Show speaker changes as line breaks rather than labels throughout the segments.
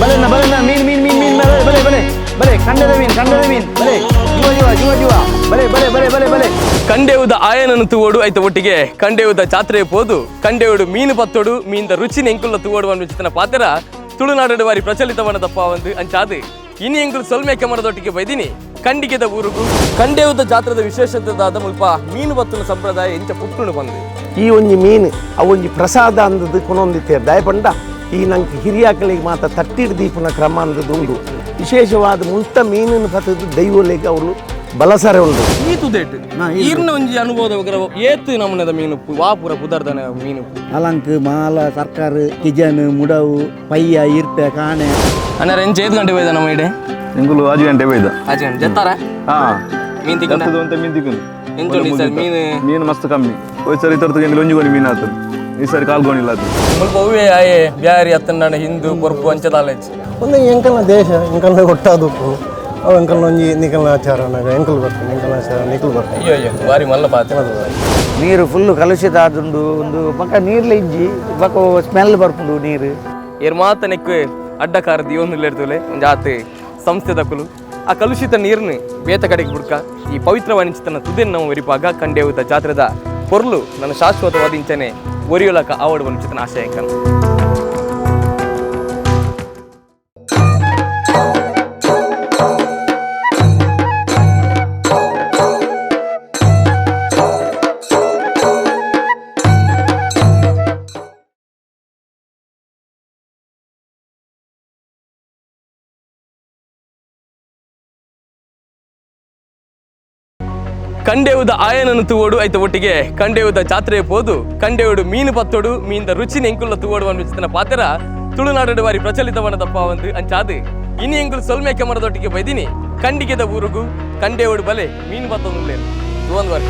ಬಲೆ ಬಲೆ ಮೀನು ಮೀನು ಮೀನು ಮೀನು ಬಲೆ ಬಲೆ ಬಲೆ ಬಲೆ ಕಂಡದ ಮೀನು ಕಂಡದ ಮೀನು ಬಲೆ ಜುವ ಜುವ ಜುವ ಜುವ ಬಲೆ ಬಲೆ ಬಲೆ ಬಲೆ ಬಲೆ.
ಕಂಡೇವುದ ಆಯನನ್ನು ತೂವೋಡು ಐತ ಒಟ್ಟಿಗೆ ಕಂಡೇವುದ ಜಾತ್ರೆ ಪೋದು ಕಂಡೇವುಡು ಮೀನು ಪತ್ತೋಡು ಮೀನ್ದ ರುಚಿನ ಎಂಕುಲ್ಲ ತೂವೋಡು ಅನ್ವಿಚಿತನ ಪಾತ್ರ ತುಳುನಾಡು ವಾರಿ ಪ್ರಚಲಿತವನ ದಪ್ಪ ಒಂದು ಅಂಚಾದು ಇನಿ ಎಂಕುಲು ಸೊಲ್ಮೆ ಕೆಮರದೊಟ್ಟಿಗೆ ಬೈದಿನಿ ಕಂಡಿಗೆದ ಊರುಗು ಕಂಡೇವುದ ಜಾತ್ರೆದ ವಿಶೇಷತೆದಾದ ಮುಲ್ಪ ಮೀನು ಬತ್ತುನ ಸಂಪ್ರದಾಯ ಎಂಚ ಪುಟ್ಟುನು ಬಂದು.
ಈ ಒಂಜಿ ಮೀನು ಅವೊಂಜಿ ಪ್ರಸಾದ ಅಂದದ್ದು ಕೊನೊಂದಿತ್ತೇರು ದಯಪಂಡ ಈ ನಂಗೆ ಹಿರಿಯಾಕಲಿಗೆ ಮಾತ ತಟ್ಟಿಡ್ ದೀಪನ ಕ್ರಮ ಅಂದದ್ದು ಉಂಡು. ವಿಶೇಷವಾದ ಮುಲ್ತ ಮೀನಿನ ಪತ್ತದ್ದು ದೈವಲೆಗೆ ಅವರು ಬಲಸರೆ ಉಂಡು.
ಈ ತುದೇಟ್ ಈರ್ನ ಒಂಜಿ ಅನುಭವದ ವಗರ ಏತ್ ನಮೂನೆದ ಮೀನು ವಾಪುರ ಪುದರ್ದನ ಮೀನು.
ಅಲಂಕ್ ಮಾಲ ಸರ್ಕಾರ ಕಿಜನ್ ಮುಡವು ಪಯ್ಯ ಇರ್ಪೆ ಕಾಣೆ.
ಅನ್ನಾರ ಎಂಚ ಏತ್ ಗಂಟೆ ಬೈದ ನಮ್ಮ ಇಡೆ?
ಎಂಕುಲು ಆಜು ಗಂಟೆ ಬೈದ.
ಆಜು ಗಂಟೆ ಜತ್ತಾರ?
ಹಾ.
ಮೀನ್ ತಿಕ್ಕುಂಡ?
ಜತ್ತದ ಒಂತೆ ಮೀನ್ ತಿಕ್ಕುಂಡು.
ಎಂಚ ಉಂಡು ಈ ಸರಿ ಮೀನು?
ಮೀನು ಮಸ್ತ್ ಕಮ್ಮಿ. ಹೋಯ್ ಸರಿ ತರ್ತದೆ ಎಂಕುಲು ಒಂಜಿ ಗೋಣಿ ಮೀನು ಆತದೆ, ಈ ಸರಿ ಕಾಲ್ ಗೋಣಿ ಇಲ್ಲ ಆತದೆ.
ಮುಲ್ಪ ಹೂವೇ ಆಯೆ ಬ್ಯಾರಿ ಅತ್ತಂಡಣ ಹಿಂದೂ ಕೊರ್ಪು ಅಂಚದಾಲೆಚ್ಚು.
ಒಂದು ಎಂಕಲ್ನ ದೇಶ ಎಂಕಲ್ನ ಒಟ್ಟಾದುಪ್ಪು ಅವು ಎಂಕಲ್ನ ಒಂಜಿ ನಿಕಲ್ನ ಆಚಾರ ಎಂಕಲ್ ಬರ್ತೀನಿ, ಎಂಕಲ್ನ ಆಚಾರ ನಿಕಲ್ ಬರ್ತೀನಿ.
ಅಯ್ಯೋ ಅಯ್ಯೋ, ಬಾರಿ ಮಲ್ಲ ಪಾತ್ರ.
ನೀರು ಫುಲ್ಲು ಕಲುಷಿತ ಆದುಂಡು ಒಂದು ಪಕ್ಕ ನೀರ್ಲ ಇಜ್ಜಿ ಪಕ್ಕ ಸ್ಮೆಲ್ ಬರ್ಪುಂಡು ನೀರು.
ಏರ್ ಮಾತ ನೆಕ್ಕು ಅಡ್ಡಕಾರ ದಿಯೋಂದು ಒಂಜಿ ಆತ್ ಸಂಸ್ಥೆ ದಕುಲು ಆ ಕಲುಷಿತ ನೀರ್ನು ಬೇತ ಕಡೆಗೆ ಬುಡ್ಕ ಈ ಪವಿತ್ರ ವಾಣಿಜ್ಯತನ ತುದೆನ್ ನಾವು ಒರಿಪಾಗ ಕಂಡೇವುದ ಜಾತ್ರೆದ ಪೊರ್ಲು ನನ್ನ ಶಾಶ್ವತವಾದ ಇಂಚನೆ ಒರಿಯೊಲಕ ಆವಡು ವಂಚಿತನ ಆಶಯ ಕನ್. ಕಂಡೇವುದ ಆಯನನ್ನು ತೂವೋಡು ಐತ ಒಟ್ಟಿಗೆ ಕಂಡೇವುದ ಜಾತ್ರೆ ಪೋದು ಕಂಡೇವುಡು ಮೀನು ಪತ್ತೋಡು ಮೀನ್ದ ರುಚಿನ ಎಂಕುಲ್ಲ ತೂವೋಡು ಅನ್ವಿಚಿತನ ಪಾತ್ರ ತುಳುನಾಡು ಬಾರಿ ಪ್ರಚಲಿತವನ ದಪ್ಪ ಒಂದು ಅಂಚಾದು ಇನಿ ಎಂಕುಲು ಸೊಲ್ಮೆ ಕೆಮರದೊಟ್ಟಿಗೆ ಬೈದಿನಿ ಕಂಡಿಗೆದ ಊರುಗು ಕಂಡೇವುಡು ಬಲೆ ಮೀನು ಪತ್ತೊಂದು ಒಂದು ವರ್ಗ.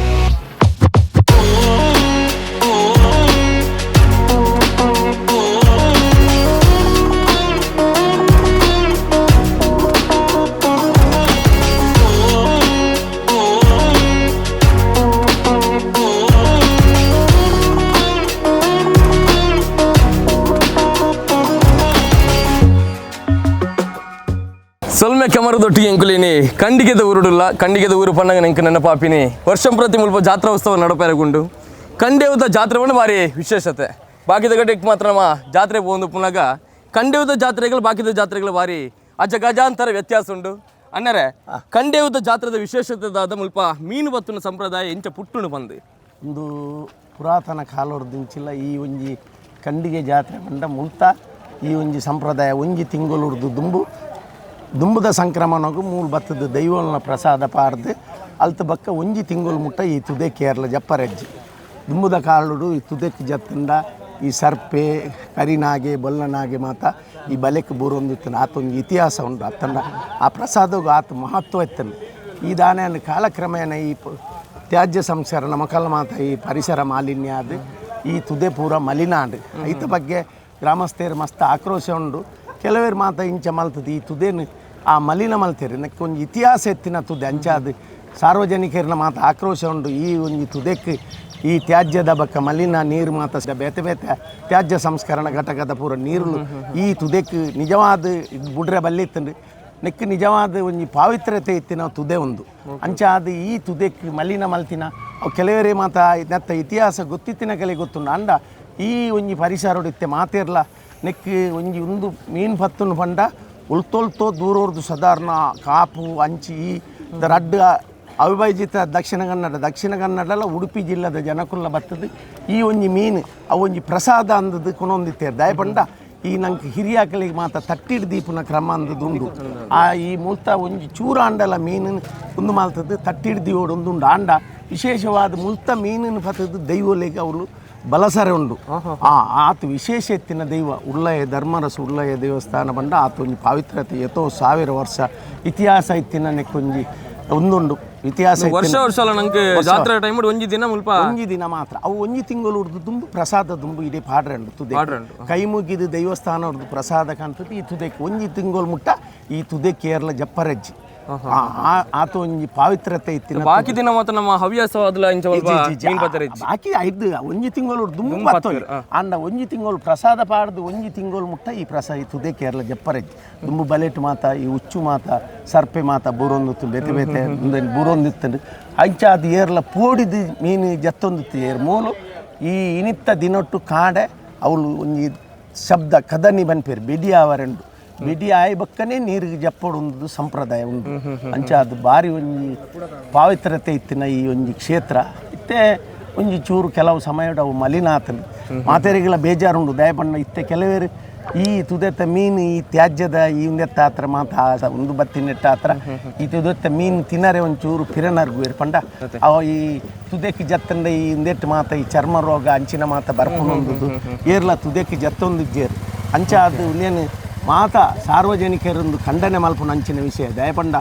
ಸೊಲ್ಮೆ ಕೆಮರದೊಟ್ಟಿಗೆ ಎಂಕುಲಿನಿ ಕಂಡಿಗೆದ ಊರುಡುಲ್ಲ. ಕಂಡಿಗೆದ ಊರು ಪನ್ನಗ ನೆಂಕು ನನ್ನ ಪಾಪಿನಿ ವರ್ಷಂ ಪ್ರತಿ ಮುಲ್ಪ ಜಾತ್ರಾ ಉತ್ಸವ ನಡಪೆರಗುಂಡು. ಕಂಡೇವುದ ಜಾತ್ರೆವನ್ನು ಭಾರಿ ವಿಶೇಷತೆ. ಬಾಕಿದ ಗಡ್ಡೆಗೆ ಮಾತ್ರ ನಮ್ಮ ಜಾತ್ರೆ ಪೋಂದು ಪುನಗ ಕಂಡೇವುದ ಜಾತ್ರೆಗಳು ಬಾಕಿದ ಜಾತ್ರೆಗಳು ಭಾರಿ ಅಜಗಜಾಂತರ ವ್ಯತ್ಯಾಸ ಉಂಡು. ಅನ್ನರೆ ಕಂಡೇವುದ ಜಾತ್ರೆದ ವಿಶೇಷತೆದಾದ ಮುಲ್ಪ ಮೀನು ಬತ್ತುನ ಸಂಪ್ರದಾಯ ಎಂಚ ಪುಟ್ಟುನು ಬಂದು.
ಒಂದು ಪುರಾತನ ಕಾಲೊರ್ದಿಂಚಿಲ್ಲ ಈ ಒಂಜಿ ಕಂಡಿಗೆ ಜಾತ್ರೆ ಪಂಡ ಮುಲ್ತ ಈ ಒಂಜಿ ಸಂಪ್ರದಾಯ ಒಂಜಿ ತಿಂಗಳುರ್ದು ದುಂಬು ದುಂಬುದ ಸಂಕ್ರಮಣಗು ಮೂಲು ಬತ್ತದ ದೈವನ ಪ್ರಸಾದ ಪಾರ್ದು ಅಲ್ತ ಬಕ್ಕ ಒಂಜಿ ತಿಂಗಳು ಮುಟ್ಟ ಈ ತುದೆ ಕೇರಳ ಜಪ್ಪರಜ್ಜಿ ದುಂಬುದ ಕಾಲುಡು ಈ ತುದೆಕ್ ಜತ್ತಂಡ ಈ ಸರ್ಪೆ ಕರಿನಾಗೆ ಬೊಲ್ಲನಾಗೆ ಮಾತ ಈ ಬಲೆಕ್ ಬೂರೊಂದಿತ್ತಂಡ ಆತೊಂಜಿ ಇತಿಹಾಸ ಉಂಟು. ಅತ್ತಂಡ ಆ ಪ್ರಸಾದಗೂ ಆತ ಮಹತ್ವ ಇತ್ತಂಡ. ಈ ದಾನ ಕಾಲಕ್ರಮೇಣ ಈ ತ್ಯಾಜ್ಯ ಸಂಸ್ಕರಣ ಮಕ್ಕಳ ಮಾತ ಈ ಪರಿಸರ ಮಾಲಿನ್ಯ ಅದು ಈ ತುದೆ ಪೂರ ಮಲಿನ ಆಂಡ್. ಐತ ಬಗ್ಗೆ ಗ್ರಾಮಸ್ಥರು ಮಸ್ತ್ ಆಕ್ರೋಶ ಉಂಡು. ಕೆಲವರು ಮಾತ ಇಂಚ ಮಲ್ತದೆ ಈ ತುದೇನು ಆ ಮಲಿನ ಮಲ್ತೇರಿ ನಕ್ಕೆ ಒಂಜಿ ಇತಿಹಾಸ ಎತ್ತಿನ ತುದೆ ಅಂಚಾದ ಸಾರ್ವಜನಿಕರನ್ನ ಮಾತ ಆಕ್ರೋಶ ಉಂಡು. ಈ ಒಂಜಿ ತುದೆಕ್ ಈ ತ್ಯಾಜ್ಯದ ಬಕ್ಕ ಮಲಿನ ನೀರು ಮಾತ ಬೇತೆ ಬೇತೆ ತ್ಯಾಜ್ಯ ಸಂಸ್ಕರಣ ಘಟಕದ ಪೂರ ನೀರು ಈ ತುದೆಕ್ ನಿಜವಾದ ಬುಡ್ರೆ ಬಲ್ಲಿತ್ತಂಡು ನೆಕ್ ನಿಜವಾದ ಒಂಜಿ ಪಾವಿತ್ರ್ಯತೆ ಇತ್ತಿನ ತುದೆ ಒಂದು ಅಂಚಾದ ಈ ತುದೆಕ್ ಮಲಿನ ಮಲ್ತಿನ ಅವು ಕೆಲವರೇ ಮಾತ ನೆತ್ತ ಇತಿಹಾಸ ಗೊತ್ತಿತ್ತಿನ ಕಲೆ ಗೊತ್ತುಂಡು. ಅಂಡ ಈ ಒಂಜಿ ಪರಿಸರ ಇತ್ತೆ ಮಾತೇರ್ಲ ನೆಕ್ ಒಂಜಿ ಒಂದು ಮೀನು ಪತ್ತುನು ಪಂಡ ಉಳ್ತೊಲ್ತೋ ದೂರೋರ್ದು ಸಾಧಾರಣ ಕಾಪು ಅಂಚಿ ಈ ರಡ್ಡು ಅವಿಭಜಿತ ದಕ್ಷಿಣ ಕನ್ನಡ ದಕ್ಷಿಣ ಕನ್ನಡಲ ಉಡುಪಿ ಜಿಲ್ಲೆದ ಜನಕುಲ್ಲ ಬತ್ತದು ಈ ಒಂಜಿ ಮೀನು ಅವು ಒಂಜಿ ಪ್ರಸಾದ ಅಂದದ್ದು ಕೊನೊಂದಿತ್ತೇರು ದಯಪಂಡ ಈ ನಂಗೆ ಹಿರಿಯಾಕಲಿಗೆ ಮಾತ ತಟ್ಟಿಡ್ ದೀಪನ ಕ್ರಮ ಅಂದದ್ದು ಉಂಡು. ಆ ಈ ಮುಲ್ತ ಒಂಜಿ ಚೂರಾಂಡಲ ಮೀನು ಒಂದು ಮಾಲ್ತದ್ದು ತಟ್ಟಿಡ್ ದೀವೋಡು ಒಂದುಂಡು. ಆಂಡ ವಿಶೇಷವಾದ ಮುಲ್ತ ಮೀನಿನ ಪತ್ತದ್ದು ದೈವಲೆಗೆ ಅವರು ಬಲಸರೆ ಉಂಡು. ಆ ಆತ ವಿಶೇಷ ಎತ್ತಿನ ದೈವ ಉಳ್ಳಯ ಧರ್ಮರಸ ಉಳ್ಳಯ ದೇವಸ್ಥಾನ ಬಂಡ ಆತ ಒಂಜಿ ಪಾವಿತ್ರ್ಯತೆ ಎತೋ ಸಾವಿರ ವರ್ಷ ಇತಿಹಾಸ ಇತ್ತಿನ ನೆಕ್ಕೊಂಜಿ ಒಂದುಂಡು ಇತಿಹಾಸ.
ವರ್ಷ ವರ್ಷ ನಂಗೆ ಜಾತ್ರೆ ಟೈಮ್ ಒಂಜಿ ದಿನ ಮುಲ್ಪ
ಒಂಜಿ ದಿನ ಮಾತ್ರ ಅವು ಒಂಜಿ ತಿಂಗಳು ಉರ್ದು ದುಂಬು ಪ್ರಸಾದ ದುಂಬು ಇಡೀ ಪಾಡ್ರೆ ತುದೆ ಕೈ ಮುಗಿದು ದೇವಸ್ಥಾನ ಉರ್ದು ಪ್ರಸಾದ ಕಾಣ್ತದೆ ಈ ತುದೆಕ್ ಒಂಜಿ ತಿಂಗಳು ಮುಟ್ಟ ಈ ತುದೆ ಕೇರಳ ಜಪ್ಪರಜ್ಜಿ. ಆತ ಒಂಜಿ ಪಾವಿತ್ರತೆ ಇತ್ತಿನ
ಬಾಕಿ ದಿನ ಮಾತ್ರ ನಮ್ಮ ಹವ್ಯಾಸವಾದಲ ಇಂಚ ಒಲ್ಪ ಮೀನ್ ಪತ್ತರ ಇಜ್ಜಿ.
ಬಾಕಿ ಐದು ಒಂಜಿ ತಿಂಗಳು ದುಂಬು ಬತ್ತೊಲಿ ಆಂಡ ಒಂಜಿ ತಿಂಗಳು ಪ್ರಸಾದ ಪಾಡ್ದು ಒಂಜಿ ತಿಂಗಳು ಮುಟ್ಟ ಈ ಪ್ರಸಾದ ಈ ತುದೆ ಕೇರಳ ಜಪ್ಪರೆಜ್ಜಿ ದುಂಬು ಬಲೆಟ್ ಮಾತ ಈ ಉಚ್ಚು ಮಾತ ಸರ್ಪೆ ಮಾತ ಬೂರೊಂದಿತ್ತು ಬೇತೆ ಬೇತೆ ಉಂದೆನ್ ಬೂರೊಂದಿತ್ತಂಡು ಅಂಚ ಅದು ಏರ್ಲ ಪೋಡಿದು ಮೀನು ಜತ್ತೊಂದಿತ್ತು ಏರ್ ಮೂಲು ಈ ಇನಿತ್ತ ದಿನೊಟ್ಟು ಕಾಡೆ ಅವಳು ಒಂಜಿ ಶಬ್ದ ಕದನಿ ಬನ್ಪೇರು ಬಿಡಿ ಆವರೆಂಡು ಬಿಡಿ ಆಯಿ ಬಕ್ಕನೆ ನೀರಿಗೆ ಜಪ್ಪೊಡು ಒಂದು ಸಂಪ್ರದಾಯ ಉಂಟು. ಅಂಚ ಅದು ಬಾರಿ ಒಂಜಿ ಪಾವಿತ್ರತೆ ಇತ್ತಿನ ಈ ಒಂಜಿ ಕ್ಷೇತ್ರ ಇತ್ತೆ ಒಂಜಿ ಚೂರು ಕೆಲವು ಸಮಯಡ್ ಅವು ಮಲಿನ ಆತನು ಮಾತೆರಿಗೆಲ್ಲ ಬೇಜಾರುಂಡು ದಯಪಣ್ಣ ಇತ್ತೆ ಕೆಲವೇರು ಈ ತುದೆತ್ತ ಮೀನು ಈ ತ್ಯಾಜ್ಯದ ಈ ಉಂದೆತ್ತ ಆತ್ರ ಮಾತ ಒಂದು ಬತ್ತಿನೆಟ್ಟ ಆತ್ರ ಈ ತುದೆತ್ತ ಮೀನು ತಿನ್ನರೆ ಒಂಚೂರು ಪಿರನರ್ಗುವೇರು ಪಂಡ ಅವ ಈ ತುದೆಕ್ ಜತ್ತಂಡ ಈ ಉಂದೆಟ್ಟು ಮಾತ ಈ ಚರ್ಮ ರೋಗ ಅಂಚಿನ ಮಾತ ಬರ್ಪುನೊಂದುದು ಏರ್ಲ ತುದೆಕ್ ಜತ್ತೊಂದು ಜೇರು ಅಂಚ ಅದು ಉಂದೇನು ಮಾತ ಸಾರ್ವಜನಿಕರೊಂದು ಖಂಡನೆ ಮಲ್ಪುನ ಅಂಚಿನ ವಿಷಯ ದಯಪಂಡ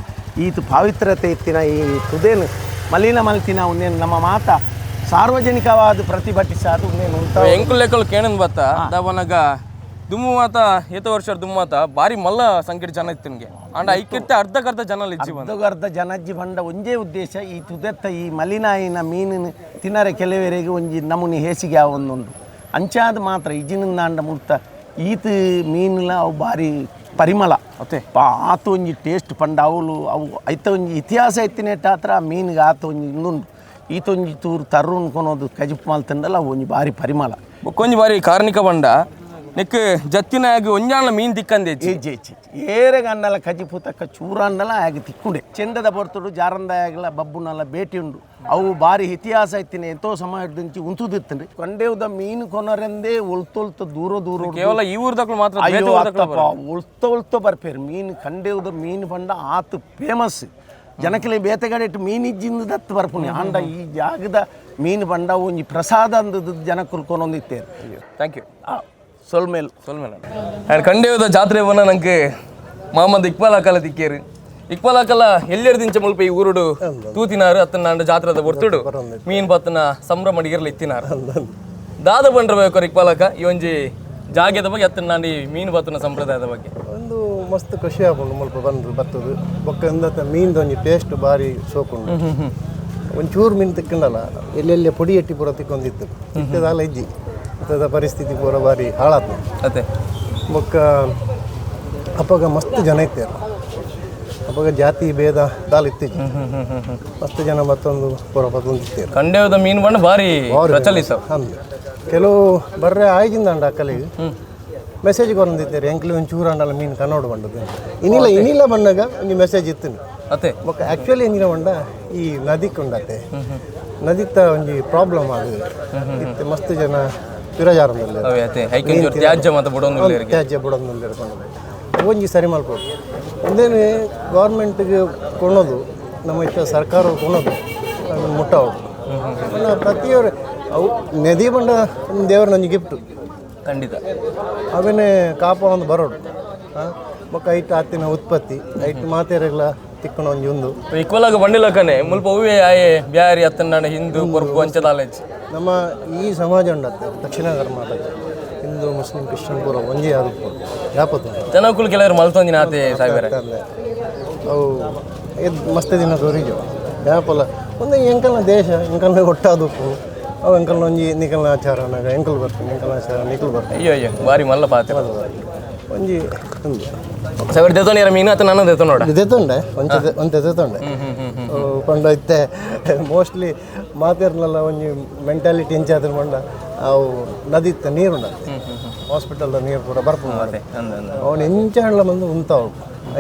ಈತು ಪಾವಿತ್ರತೆ ಇತ್ತಿನ ಈ ತುದೇನು ಮಲಿನ ಮಲ್ತಿನ ಉಂದೇನು ನಮ್ಮ ಮಾತ ಸಾರ್ವಜನಿಕವಾದ ಪ್ರತಿಭಟಿಸಾದು ಉಂದೇನು ಉಂತ
ಎಂಕುಲ್ ಲೆಕ್ಕಲು ಕೇಣನ್ ಬತ್ತ ದಾವನಗ ದುಮ್ಮು ಮಾತ ಏತ ವರ್ಷ ದುಮ್ಮು ಮಾತ ಬಾರಿ ಮಲ್ಲ ಸಂಖ್ಯೆ ಜನ ಇತ್ತು ನಿಮಗೆ ಅಂಡ ಐಕ್ಯತೆ ಅರ್ಧಕ್ಕರ್ಧ ಜನ ಇಜ್ಜಿ ಬಂದ
ಅರ್ಧಕ್ಕರ್ಧ ಜನಜ್ಜಿ ಬಂಡ ಒಂಜೇ ಉದ್ದೇಶ ಈ ತುದೆತ್ತ ಈ ಮಲಿನಾಯಿನ ಮೀನಿನ ತಿನ್ನರೆ ಕೆಲವರಿಗೆ ಒಂಜಿ ನಮೂನಿ ಹೇಸಿಗೆ ಒಂದುಂಡು ಅಂಚಾದ ಮಾತ್ರ ಇಜಿನಿಂದಾಂಡ ಮುರ್ತ ಈತ ಮೀನುಲ ಅವು ಬಾರಿ ಪರಿಮಳ
ಅತ್ತೆ.
ಆತ ಒಂಜಿ ಟೇಸ್ಟ್ ಪಂಡ ಅವಳು ಅವು ಐತ ಒಂಜಿ ಇತಿಹಾಸ ಇತ್ತಿನೆಟ್ಟ ಆತ್ರ ಆ ಮೀನಿಗೆ ಆತ ಒಂಜಿ ಇಂದುಂಡು ಈತೊಂಜಿ ತೂರು ತರುನ್ ಕೊನೋದು ಕಜಿಪ್ ಮಲ್ತಂಡಲ ಅವು ಒಂಜಿ ಬಾರಿ ಪರಿಮಳ.
ಬೊಕ್ಕೊಂಜಿ ಬಾರಿ ಕಾರ್ಣಿಕ ಬಂಡ ನೆಕ್ ಜತ್ತಿನಾಗ ಒಂಜಾಣ ಮೀನ್ ತಿಕ್ಕಂದೇಚಿ
ಏಜ್ ಏಜ್ ಏರೆ ಗಂಡಲ ಕಜಿಪು ತಕ್ಕ ಚೂರಾಂಡಲ ಆಗ ತಿಕ್ಕುಂಡೆ ಚೆಂಡದ ಬರ್ತುಡು ಜಾರಂದಾಗಲ ಬಬ್ಬುನಲ್ಲ ಭೇಟಿ ಉಂಡು ಅವು ಬಾರಿ ಇತಿಹಾಸ ಇತ್ತಿನ ಎಂತೋ ಸಮಯದಿಂಚಿ ಉಂತುದಿತ್ತಂಡ್ರಿ ಕೊಂಡೇವುದ ಮೀನು ಕೊನರೆಂದೇ ಒಲ್ತೊಲ್ತ ದೂರ ದೂರ
ಕೇವಲ ಈ ಊರ್ದಕ್ಳು ಮಾತ್ರ
ಅಯ್ಯೋ
ಬೇತೆ ಊರ್ದಕ್ಳು
ಅತ್ತಪ್ಪ ಒಲ್ತ ಒಲ್ತ ಬರ್ಪೇರು ಮೀನು ಕಂಡೇವುದ ಮೀನು ಬಂಡ ಆತು ಫೇಮಸ್ ಜನಕಲೆ ಬೇತೆಗಡೆ ಇಟ್ಟು ಮೀನು ಇಜ್ಜಿಂದ ದತ್ತು ಬರ್ಪುನಿ ಆಂಡ ಈ ಜಾಗದ ಮೀನು ಬಂಡ ಒಂಜಿ ಪ್ರಸಾದ ಅಂದದ್ದು ಜನಕುಲ್ ಕೊನೊಂದಿತ್ತೇರು.
Thank you.
ಸೊಲ್ಮೇಲ್
ಸೊಲ್ಮೇಲ and ಕಂಡೇವದ ಜಾತ್ರೆ ಬನ್ನ ನಂಗೆ ಮೊಹಮ್ಮದ್ ಇಕ್ಬಾಲ್ ಅಕಲ ತಿಕ್ಕೇರು. ಇಕ್ಬಾಲ್ ಅಕಲ ಎಲ್ಲೆರ್ ದಿಂಚ ಮುಲ್ಪ ಈ ಊರುಡು ತೂತಿನಾರು ಅತ್ತನಾಂಡ ಜಾತ್ರೆದ ಬೊರ್ತುಡು ಮೀನ್ ಪತ್ತನ ಸಂಭ್ರಮ ಇರ್ಲಿ ಇತ್ತಿನಾರು ದಾದ ಬಂಡ್ರ ಬೇಕು ಇಕ್ಬಾಲ್ ಅಕ್ಕ ಈ ಒಂಜಿ ಜಾಗೆದ ಬಗ್ಗೆ ಅತ್ತನಾಂಡ ಈ ಮೀನು ಪತ್ತನ ಸಂಪ್ರದಾಯದ ಬಗ್ಗೆ.
ಒಂದು ಮಸ್ತ್ ಖುಷಿ ಆಪುಂಡು ಮುಲ್ಪ ಬಂದು ಬರ್ತದೆ ಬೊಕ್ಕ ಎಂದತ್ತ ಮೀನ್ದ ಒಂಜಿ ಟೇಸ್ಟ್ ಬಾರಿ ಸೋಕುಂಡು. ಒಂಚೂರು ಮೀನು ತಿಕ್ಕಂಡಲ್ಲ ಎಲ್ಲೆಲ್ಲಿ ಪೊಡಿ ಎಟ್ಟಿ ಪೂರ ತಿಕ್ಕೊಂದಿತ್ತು ಇತ್ತದಾಲ ಇಜ್ಜಿ ಇತ್ತದ ಪರಿಸ್ಥಿತಿ ಪೂರ ಬಾರಿ ಹಾಳಾತು.
ಅತ್ತೆ.
ಬೊಕ್ಕ ಅಪ್ಪಗ ಮಸ್ತ್ ಜನ ಇತ್ತೇರು ಅಪ್ಪಗ ಜಾತಿ ಭೇದ ದಾಲ್ ಇತ್ತೀಚೆ ಮಸ್ತ್ ಜನ ಮತ್ತೊಂದು ಪೂರ ಬತ್ತೊಂದು
ಕಂಡೇವದ ಮೀನು ಬಣ್ಣ ಬಾರಿ ಪ್ರಚಲಿತ.
ಅಂದು ಕೆಲವು ಬರ್ರೆ ಆಯ್ಜಿಂದ ಅಕ್ಕಲಿಗೆ ಮೆಸೇಜ್ ಕೊರಂದಿತ್ತೇರು ಎಂಕ್ಲಿ ಒಂಚೂರು ಅಂಡಲ್ಲ ಮೀನು ಕನ್ನೋಡು ಬಂಡದು ಇನಿಲ್ಲ ಇನಿಲ್ಲ ಬಂದಾಗ ಒಂಜಿ ಮೆಸೇಜ್ ಇತ್ತು.
ಅತ್ತೆ.
ಬೊಕ್ಕ ಆ್ಯಕ್ಚುಲಿ ಎಂಜಿನ ಬಂಡ ಈ ನದಿ ಕೊಂಡತೆ ನದಿತ್ತ ಒಂಜಿ ಪ್ರಾಬ್ಲಮ್ ಆಗುದು ಇತ್ತೆ ಮಸ್ತ್ ಜನ ಪಿರಜಾರದಲ್ಲಿ
ಅವೇ ಅತ್ತೆ ಐಕೆ ತ್ಯಾಜ್ಯ ಮತ್ತೆ ಬುಡೊಂದು
ತ್ಯಾಜ್ಯ ಬುಡೊಂದು ಒಂಜಿ ಸರಿ ಮಲ್ಪೊಡು ಒಂದೇನೆ ಗೌರ್ಮೆಂಟ್ಗೆ ಕೊಣೋದು ನಮ್ಮ ಇತ್ತ ಸರ್ಕಾರ ಕೊಣೋದು ಅದನ್ನ ಮುಟ್ಟಾವು ಪ್ರತಿಯೊರು ಅವು ನದಿ ಬಂಡ ದೇವ್ರ ನಂಜಿ ಗಿಫ್ಟ್
ಖಂಡಿತ
ಅವೇನೆ ಕಾಪ ಒಂದು ಬರೋಡು ಬೊಕ್ಕ ಐಟ್ ಆತಿನ ಉತ್ಪತ್ತಿ ಐಟ್ ಮಾತೆರೆಗ್ಲ ತಿಕ್ಕುನ ಒಂಜಿ ಒಂದು
ಈಕ್ವಲ್ ಆಗಿ ಬಂಡಿಲಕ್ಕನೆ ಮುಲ್ಪ ಹೂವೇ ಆಯೆ ಬ್ಯಾರಿ ಅತ್ತನಾಡ ಹಿಂದೂ ಕೊರ್ಪು ಅಂಚದಾಲೇಜ್
ನಮ್ಮ ಈ ಸಮಾಜ ಉಂಡತ್ತೆ ದಕ್ಷಿಣ ಕರ್ನಾಟಕ ಹಿಂದೂ ಮುಸ್ಲಿಂ ಕ್ರಿಶ್ಚಿಯನ್ ಪೂರ ಒಂಜಿ ಆದುಪ್ಪು ಯಾಪತ್ತು
ಜನಕುಲು ಕೆಲವರು ಮಲ್ತೊಂದಿನ ಆತೆ ಸಾಹೇಬರೇ
ಅವು ಎದ್ ಮಸ್ತ್ ದಿನ ತೋರಿಜು ಯಾಪಲ ಒಂದು ಎಂಕಲ್ನ ದೇಶ ಎಂಕಲ್ನ ಒಟ್ಟಾದುಪ್ಪು ಅವು ಎಂಕಲ್ನ ಒಂಜಿ ನಿಕಲ್ನ ಆಚಾರ ನಾಗ ಎಂಕಲ್ ಬರ್ತೀನಿ ಎಂಕಲ್ನ ಆಚಾರ ನಿಕಲ್ ಬರ್ತೀನಿ.
ಅಯ್ಯೋ ಅಯ್ಯೋ ಬಾರಿ ಮಲ್ಲ ಪಾತೆ
ಒಂಜಿ ಒಂದು
ಸಾವಿರ ದೇತೋನಿಯರ ಮೀನು ಆತ ನನ್ನ ದೇತೋ ನೋಡ
ದೆತ್ತೊಂಡೆ ಒಂಚೆ ಒಂತೆ ದೆತ್ತೊಂಡೆ ಪಂಡ ಇತ್ತೆ ಮೋಸ್ಟ್ಲಿ ಮಾತಿರ್ನಲ್ಲ ಒಂಜಿ ಮೆಂಟಾಲಿಟಿ ಎಂಚಾದ್ರ ಮಂಡ ಅವು ನದಿತ್ತ ನೀರುಂಡ ಹಾಸ್ಪಿಟಲ್ದ ನೀರು ಪೂರ ಬರ್ಪುಂಡು ಅವನು ಎಂಚಾಂಡ್ಲ ಬಂದು ಉಂತಾವು